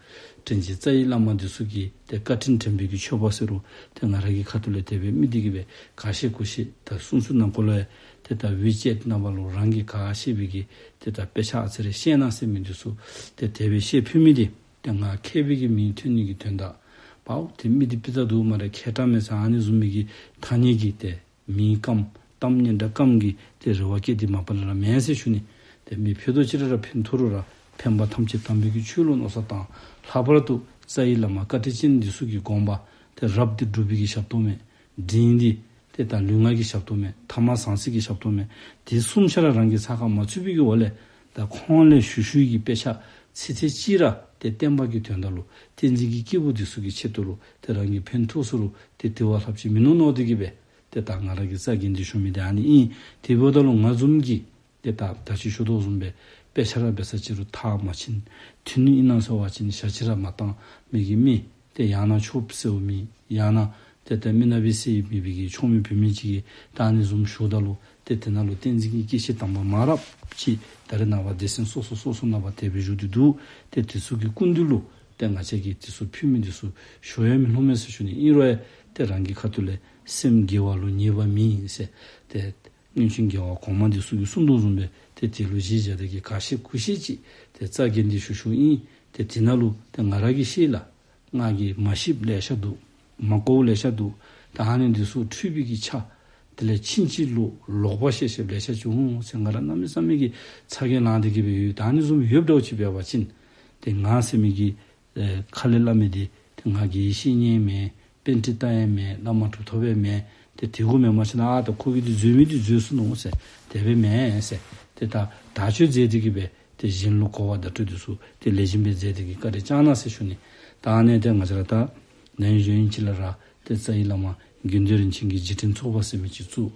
དྲིན་ཅན་རྩ་བའི་བླ་མ་འདི་ཚུ་གི་ཏེ་བཀའ་དྲིན་དྲན་པའི་གི་མཆོད་པ་ཟེར་རུང་ཏེ་ང་ར་གི་ཁ་ཐུག་ལས་དེ་སྦེ་མི་འདི་གིས་སྦེ་ག་ཤེས་གུ་ཤེས་ད་གསུང་ཚུལ་ནང་འཁོད་ལུ་ཡང་ཏེ་ད་ཝི་ཅེཊ་ནང་པ་ལུ་རང་གིས་ག་ཤེས་པའི་གི་ཏེ་ད་དཔེ་ཆ་ཨ་ཙི་རེ་ཤེས་ན་ཟེར་མི་འདི་ཚུ་ཏེ་དེ་སྦེ་ཤེས་ཕུལ་མི་འདི་ཏེ་ང་མཁས་པའི་གི་མིང་ཐོན་ནི་གི་དོན་དག་པའོ། ཏེ་མི་འདི་སྤུས་དག་འདུག་སྨ་རེ་མཁས་དྲགས་མས་ཟེར་ཨ་ནི་བཟུམ་མའི་གི་ཐ་སྙད་ཀྱི་ཏེ་མིང་སྐམ་གཏམ་སྙན་གྲགས་སྐམ་གྱི་ཏེ་རེ་བ་བསྐྱེད་དེ་མ་པ་ལས་ར་མེན་ཟེར་ཞུ་ནི། ཏེ་མི་ཕུད་རྡོག་གཅིག་ར་ར་ཕན་ཐོགས་རུང་ར་ཕན་པ་ཐམས་ཅད་དམ་པའི་གི་ཆོས་ལུ་མནོ་བསམ་བཏང་། ལྷག་པར་དུ་རྩ་བའི་བླ་མ་བཀའ་དྲིན་ཅན་འདི་ཚུ་གི་དགོངས་པ་ཏེ་རབ་འདི་འབྲུག་པའི་གི་ཞབས་ཏོག་མས། འབྲིང་འདི་ཏེ་ད་ལུས་ངག་གི་ཞབས་ཏོག་མས། ཐ་མ་ཟང་ཟིང་གི་ཞབས་ཏོག་མས། དེ་གསུམ་ཆ་ར་རང་གིས་ཚགས་ཁར་མ་ཚུད་པའི་གི་འོག་ལས་ད་ཁོང་ལས་ཞུ་ཞུ་ཡི་གི་དཔེ་ཆ་ཚིག་ཚིག་གཅིག་ར་ཏེ་བསྟན་པ་གི་དོན་དག་ལུ་བསྟན་འཛིན་གྱི་སྐྱེས་བུ་འདི་ཚུ་གི་ཆེད་དུ་ལུ་ཏེ་རང་གིས་ཕན་ཐོགས་ཚུགས་རུང་ཏེ་དེ་བ་ལྷགཔ་ཅིག་མིན་ནུག་མནོ་སྟེ་གིས་སྦེ་ཏེ་ད་ང་ར་གིས་རྩ་འགེངས་ཏེ་ཞུ་མི་འདི་ཨ་ནི་ཨིན། དེ་འབདཝ་ད་ལུ་ང་བཟུམ་གྱིས་ཏེ་ད་ད་ཅི་ཞུ་དོ་བཟུམ་སྦེ་དཔེ་ཆ་ར་འབད་ས་ཅིག་རུང་མཐར་མ་ཕྱིན། ཐུན་ནི་ཨིན་ན་ཟེར་བ་ཅིན་ཞག་གཅིག་ར་མ་བཏང་མི་གི་མི་ཏེ་ཡང་ན་ཆོསཔ་ཟེརཝ་མེད། ཡང་ན་ ཏེ་ད་མི་ནག་པའི་སེ་ཡི་མེད་པའི་གི་ཆོས་མེད་བུད་མེད་ཅིག་གིས་ད་ཨ་ནི་བཟུམ་ཞུཝ་ད་ལུ་ཏེ་དེ་ནང་ལུ་བསྟན་འཛིན་གྱི་སྐྱེས་ཆེན་དམ་པ་མང་རབས་ཅིག་ད་རེས་ནངས་པ་སྡེ་ཚན་སོ་སོ་སོ་སོ་ནང་པ་དེ་སྦེ་བཞུགས་ཏེ་འདུག། ཏེ་དེ་ཚུ་གི་སྐུ་མདུན་ལུ་ཏེ་ང་བཅས་ཀྱིས་དེ་ཚུ་ཕུལ་མི་དེ་ཚུ་ཞུ་ཡང་མི་ལྷོད་མས་ཟེར་ཞུ་ནི། ཨིན་རུང་ཡང་ཏེ་རང་གི་ཁ་ཐུག་ལས་སེམས་དགེ་བ་ལུ་ཉེས་པ་མེད་ཟེར་ཏེ་སྔོན་བྱོན་རྒྱལ་བ་གོང་མ་འདི་ཚུ་གིས་གསུངས་དོ་བཟུམ་སྦེ་ཏེ་དེ་ལུ་གཞི་བཞག་སྟེ་གི་ག་ཤེས་གུ་ཤེས་ཅིག་ཏེ་རྩ་འགེངས་ཏེ་ཞུ་ཞུཝ་ཨིན། ཏེ་དེ་ནང་ལུ་ཏེ་ང་ར་གིས་ཤེས་ལགས། ང་གིས་མ་ཤེསཔ་ལེ་ཤ་འདུག། མ་གོཝ་ལེ་ཤ་འདུག། ད་ཨ་ནི་འདི་ཚུ་འཁྲུལ་པའི་གི་ཆ་དེ་ལས་ཕྱིན་ཅི་ལོག་ལོག་པ་བཤད་བཤདཔ་ལེ་ཤ་ཅིག་འོང་ཟེར་ང་ར་གནམ་མེད་ས་མེད་ཀྱི་ཚ་གྱང་ལངས་ཏེ་གི་སྦེ་ཡོད། ད་ཨ་ནི་བཟུམ་ཡོདཔ་འདྲཝ་ཅིག་འབད་བ་ཅིན་ཏེ་ང་ཟེར་མི་གི་ཨེ་ཁ་ལས་སླབ་མི་འདི་ཏེ་ང་དགེ་བའི་བཤེས་གཉེན་མེན། པཎྜི་ཏ་ཡང་མེན། བླ་མ་གྲུབ་ཐོབ་ཡང་མེན། ཏེ་དེ་གུ་མེན་མ་ཤེས་ན་ཨ་ད་ཁོ་གིས་འདི་འཛོལ་མི་འདི་འཛོལ་སོ་ནུག་ཟེར་དེ་སྦེ་མེན་ཟེར། ཏེ་ད་དག་བཅོས་མཛད་དེ་གི་སྦེ་ཏེ་གཞན་ལུ་གོ་བ་བརྡ་སྤྲོད་འདི་ཚུ་ཏེ་ལེགས་ཤོམ་སྦེ་མཛད་དེ་གི་བཀའ་དྲིན་བསྐྱང་གནང་ཟེར་ཞུ་ནི། ད་ཨ་ནི་ཏེ་ང་བཅས་ར་ད་ནཱ་ཡོད་ཡོདཔ་ཅིག་ལས་ར་ཏེ་རྩ་བའི་བླ་མ་དགེ་འདུན་རིན་ཆེན་གྱི་འཇིག་རྟེན་ཚོགས་པ་ཟེར་མི་ཅིག་བཙུགས།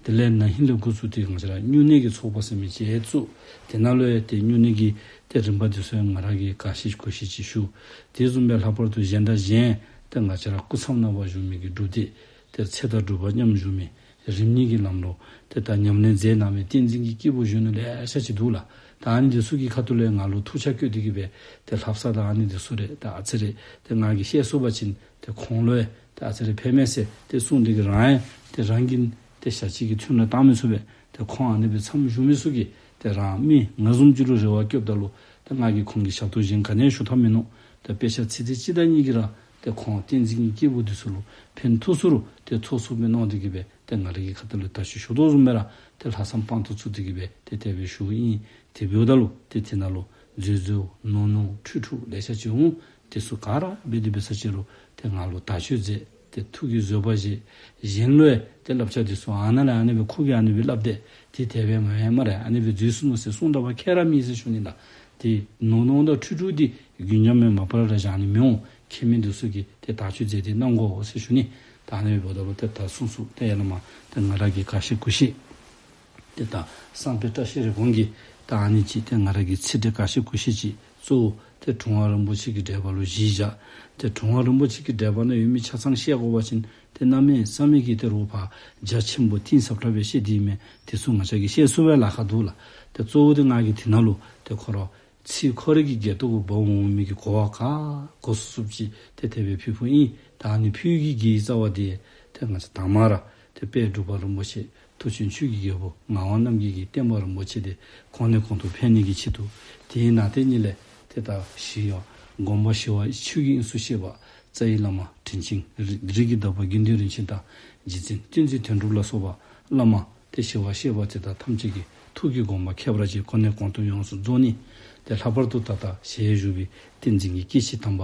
དེ་ལས་ན་ཧིང་ལས་འགོ་བཙུགས་ཏེ་ང་བཅས་ར་སྨྱུང་གནས་ཀྱི་ཚོགས་པ་ཟེར་མི་ཅིག་ཡང་བཙུགས། དེ་ནང་ལུ་ཡང་ཏེ་སྨྱུང་གནས་ཀྱི་ཏེ་རིམ་པ་འདི་ཚུ་ཡང་ང་ར་གིས་ག་ཤེས་གུ་ཤེས་ཅིག་ཞུ། དེ་བཟུམ་སྦེ་ལྷག་པར་དུ་གཞན་དང་གཞན་ཏེ་ང་བཅས་ར་སྐུ་མཚམས་ནང་པ་བཞུགས་མི་གི་སྒྲུབ་སྡེ་ཏེ་ཚེ་དང་སྒྲུབ་པ་མཉམ་བཞུགས་མི་རིམ་གཉིས་ཀྱི་ལམ་ལུ་ཏེ་ད་ཉམས་ལེན་མཛད་གནང་མི་བསྟན་འཛིན་གྱི་སྐྱེས་བུ་གཞོན་ནུ་ལེ་ཤ་ཅིག་འདུག་ལགས། ད་ཨ་ནི་འདི་ཚུ་གི་ཁ་ཐུག་ལས་ང་ལུ་ཐུགས་ཆ་བསྐྱེད་དེ་གི་སྦེ་ཏེ་ལྷ་བསངས་དང་ཨ་ནི་འདི་ཚུ་རེ་ད་ཨ་ཙི་རེ་ཏེ་ང་གིས་བཤད་ཚུགས་པ་ཅིན་ཏེ་ཁོང་ལུ་ཡང་ཏེ་ཨ་ཙི་རེ་ཕན་མས་ཟེར་ཏེ་གསུངས་ཏེ་གི་རང་ཡང་ཏེ་རང་གི་ཏེ་ཞག་གཅིག་གི་ཚུན་ལུ་བཏང་མི་ཚུགས་པས། ཏེ་ཁོང་ཨ་ནི་སྦེ་མཚམས་བཞུགས་མི་ཚུ་གིས་ཏེ་རང་མི་ང་བཟུམ་ཅིག་ལུ་རེ་བ་བསྐྱེདཔ་ད་ལུ་ཏེ་ང་གིས་ཁོང་གི་ཞབས་ཏོག་གཞན་ག་ནི་ཡང་ཞུ་ཐབས་མིན་ནུག། ཏེ་དཔེ་ཆ་ཚིག་དེ་ཅིག་དང་གཉིས་ཀྱིས་ར་ཏེ་ཁོང་བསྟན་འཛིན་གྱི་སྐྱེས་བུ་འདི་ཚུ་ལུ་ཕན་ཐོགས་ཚུགས་རུང་ཏེ་ཐོགས་ཚུགས་པའི་མནོ་སྟེ་གི་སྦེ་ཏེ་ང་ར་གི་ཁ་ཐུག་ལས་ད་ཅི་ཞུ་དོ་བཟུམ་སྦེ་ར་ཏེ་ལྷག་བསམ་དཔང་དུ་བཙུགས་ཏེ་གི་སྦེ་ཏེ་དེ་སྦེ་ཞུཝ་ཨིན། དེ་འབདཝ་ད་ལུ་ཏེ་དེ་ནང་ལུ་འཛོལ་འཛོལ་ནོར་ནོར་འཁྲུལ་འཁྲུལ་ལེ་ཤ་ཅིག་འོང་། དེ་ཚུ་ག་ར་འབད་དེ་འབད་ས་ཅིག་རུང་ཏེ་ང་ལུ་དག་བཅོས་མཛད། ཏེ་ཐུགས་ཀྱི་བཟོད་པ་བཞེས། གཞན་ལུ་ཡང་ཏེ་བསླབ་བྱ་འདི་ཚུ་ཨ་ནཱ་ལས་ཨ་ནི་སྦེ་ཁོ་གིས་ཨ་ནི་སྦེ་སླབ་སྟེ་ཏེ་དེ་སྦེ་མ་ཡང་སྨ་རེ་ཨ་ནི་སྦེ་འཛོལ་སོ་ནུག་ཟེར་གསུང་དྲག་པ་ཁྱད་ར་མེད་ཟེར་ཞུ་ནི་ལགས། ཏེ་ནོར་ནོར་དང་འཁྲུལ་འཁྲུལ་འདི་རྒྱུན་འབྱམས་མེད་མ་པ་ལས་ར་བཞག་ནི་མི་འོང་། མཁས་མི་འདི་ཚུ་གིས་ཏེ་དག་བཅོས་མཛད་དེ་གནང་དགོ་ཟེར་ཞུ་ནི། ད་ཨ་ནི་འབདཝ་ད་ལུ་ཏེ་ད་གསུངས་གསུངསམ་ཏེ་ཡ་ལ་མ་ཏེ་ང་ར་གིས་ག་ཤེས་གུ་ཤེས་ཏེ་ད་བསམ་འཕེལ་བཀྲ་ཤིས་རི་བོང་གི་ད་ཨ་ནི་ཅིག་ཏེ་ང་ར་གིས་ཚིག་འགྲེལ་ག་ཤེས་གུ་ཤེས་ཅིག་གཙོ་བོ་ཏེ་དྲུང་པ་རིན་པོ་ཆེ་གི་འགྲེལ་པ་ལུ་གཞི་བཞག། ཏེ་དྲུང་པ་རིན་པོ་ཆེ་གི་འགྲེལ་པ་ནང་ཡོད་མི་ཆ་ཚང་བཤད་དགོ་པ་ཅིན་ཏེ་གནམ་མེད་ས་མེད་ཀྱི་ཏེ་རུང་ཕར་རྒྱ་ཆེན་པོ་གཏིང་ཟབ་དྲགས་སྦེ་བཤད་དེ་མས། དེ་ཚུ་ང་བཅས་ཀྱིས་བཤད་ཚུགས་པའི་ལཱ་ཁག་འདུག་ལགས། ཏེ་གཙོ་བོ་ཏེ་ང་གིས་དེ་ནང་ལུ་ཏེ་ཁོ་ར་ཚིག་ཁོ་རའི་གི་སྒལ་ཏོ་གུ་འབག་འོང་མི་གི་གོ་བ་ག་གོ་ཚུགས་ཚུགསཔ་ཅིག་ཏེ་དེ་སྦེ་ཕུལ་ཕུལཝ་ཨིན། ད་ཨ་ནི་ཕུལ་གྱི་གི་རྩ་བ་འདི་ཏེ་ང་བཅས་དང་པ་ར་ཏེ་དཔལ་འབྲུག་པ་རིན་པོ་ཆེ་མཐུ་ཆེན་ཆོས་ཀྱི་རྒྱལ་པོ་ངག་དབང་རྣམ་རྒྱལ་གྱི་བསྟན་པ་རིན་པོ་ཆེ་འདི་གོང་ནས་གོང་དུ་འཕེལ་ནི་གི་ཆེད་དུ། དེའི་ནང་དེ་ཉིད་ལས་ཏེ་ད་ཞི་བ་སྒོམ་པ་ཞི་བ་ཆོས་ཀྱི་དབྱིངས་སུ་གཤེགས་པ་རྩ་བའི་བླ་མ་དྲིན་ཅན་རི་རིགས་ཀྱི་བདག་པོ་དགེ་འདུན་རིན་ཆེན་དང་རྗེ་བཙུན་བསྟན་འཛིན་དོན་གྲུབ་ལ་སོགས་པ་བླ་མ་ཏེ་ཞི་བར་གཤེགས་པ་དེ་དག་ཐམས་ཅད་ཀྱི་ཐུགས་ཀྱི་དགོངས་པ་ཁྱད་པར་ཅན་གོང་ནས་གོང་དུ་ཡོངས་སུ་རྫོགས་ནི། ཏེ་ལྷག་པར་དུ་ད་ལྟ་ཞལ་བཞུགས་པའི་བསྟན་འཛིན་གྱི་སྐྱེས་ཆེན་དམ་པ་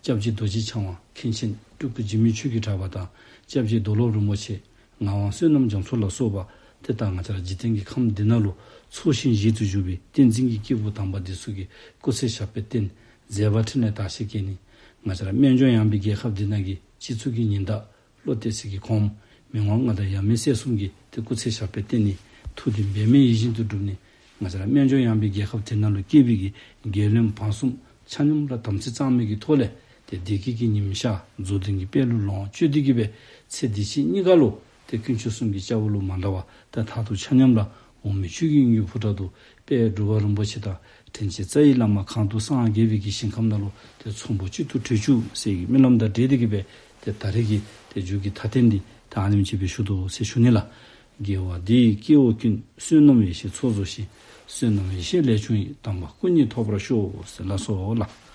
སྐྱབས་རྗེ་རྡོ་རྗེ་འཆང་དབང་མཁན་ཆེན་སྤྲུལ་སྐུ་འཇིགས་མེད་ཆོས་ཀྱི་གྲགས་པ་དང་སྐྱབས་རྗེ་རྡོར་སློབ་རིན་པོ་ཆེ་ངག་དབང་བསོད་ནམས་རྒྱ་མཚོ་ལ་སོགས་པ་ཏེ་ད་ང་བཅས་ར་འཇིག་རྟེན་གྱི་ཁམས་འདི་ནང་ལུ་འཚོ་ཞིང་གཞེས་ཏེ་བཞུགས་པའི་བསྟན་འཛིན་གྱི་སྐྱེས་བུ་དམ་པ་འདི་ཚུ་གི་སྐུ་ཚེ་ཞབས་པད་བརྟན། མཛད་པ་འཕྲིན་ལས་དར་ཞིང་རྒྱས་ནི། ང་བཅས་ར་སྨན་ལྗོངས་ཡངས་པའི་རྒྱལ་ཁབ་འདི་ནང་གི་སྤྱི་ཚོགས་ཀྱི་ཉི་ཟླ་བློ་གཏད་སའི་གི་གོངམ་མི་མངོན་མངའ་བདག་ཡབ་མེས་སྲས་གསུམ་གྱི་ཏེ་སྐུ་ཚེ་ཞབས་པད་བརྟན་ནི། ཐུགས་དམ་འབད་མེད་ཡིད་བཞིན་དུ་འགྲུབ་ནི། ང་བཅས་ར་སྨན་ལྗོངས་ཡངས་པའི་རྒྱལ་ཁབ་དེ་ནང་ལུ་སྐྱེས་པའི་གི་རྒྱལ་བློན་འབངས་གསུམ་ཆ་མཉམ་ལུ་དམ་ཚིག་གཙང་མའི་གི་ཐོག་ལས་ཏེ་བདེ་སྐྱིད་ཀྱི་ཉིམ་ཤར་རྫོགས་ལྡན་གྱི་དཔལ་ལུ་ལོངས་སྤྱོད་དེ་གི་སྦེ་ཚེ་འདི་ཕྱི་གཉིས་ཀ་ལུ་ཏེ་དཀོན་མཆོག་གསུམ་གྱི་སྐྱབས་འོག་ལུ་མ་འདའ་བར་ཏེ་མཐར་ཐུག་ཆ་མཉམ་ལུ་འོག་མིན་ཆོས་ཀྱི་དབྱིངས་ཀྱི་ཕོ་བྲང་དུ་དཔལ་འབྲུག་པ་རིན་པོ་ཆེ་དང་དྲིན་ཅན་རྩ་བའི་བླ་མ་གང་དུ་སངས་རྒྱས་པའི་གི་ཞིང་ཁམས་ནང་ལུ་ཏེ་ཚོམ་བུ་གཅིག་ཏུ་གྲོལ་བཅུག་ཟེར་གྱི་སྨོན་ལམ་དང་འབྲེལ་ཏེ་གི་སྦེ་ཏེ་ད་རེས་ཀྱི་ཏེ་མཇུག་གི་མཐའ་རྟེན་འདི་ད་ཨ་ནེམ་ཅིག་སྦེ་ཞུ་དོ་ཟེར་ཞུ་ནི་ལགས། དགེ་བ་འདི་ཡིས་སྐྱེ་བོ་ཀུན། བསོད་ནམས་ཡེ་ཤེས་ཚོགས་རྫོགས་ཤིང་། བསོད་ནམས་ཡེ་ཤེས་ལས་བྱུང་བའི། དམ་པ་སྐུ་གཉིས་ཐོབ་པར་ཤོག་ཟེར་ལགས་སོ་ལགས།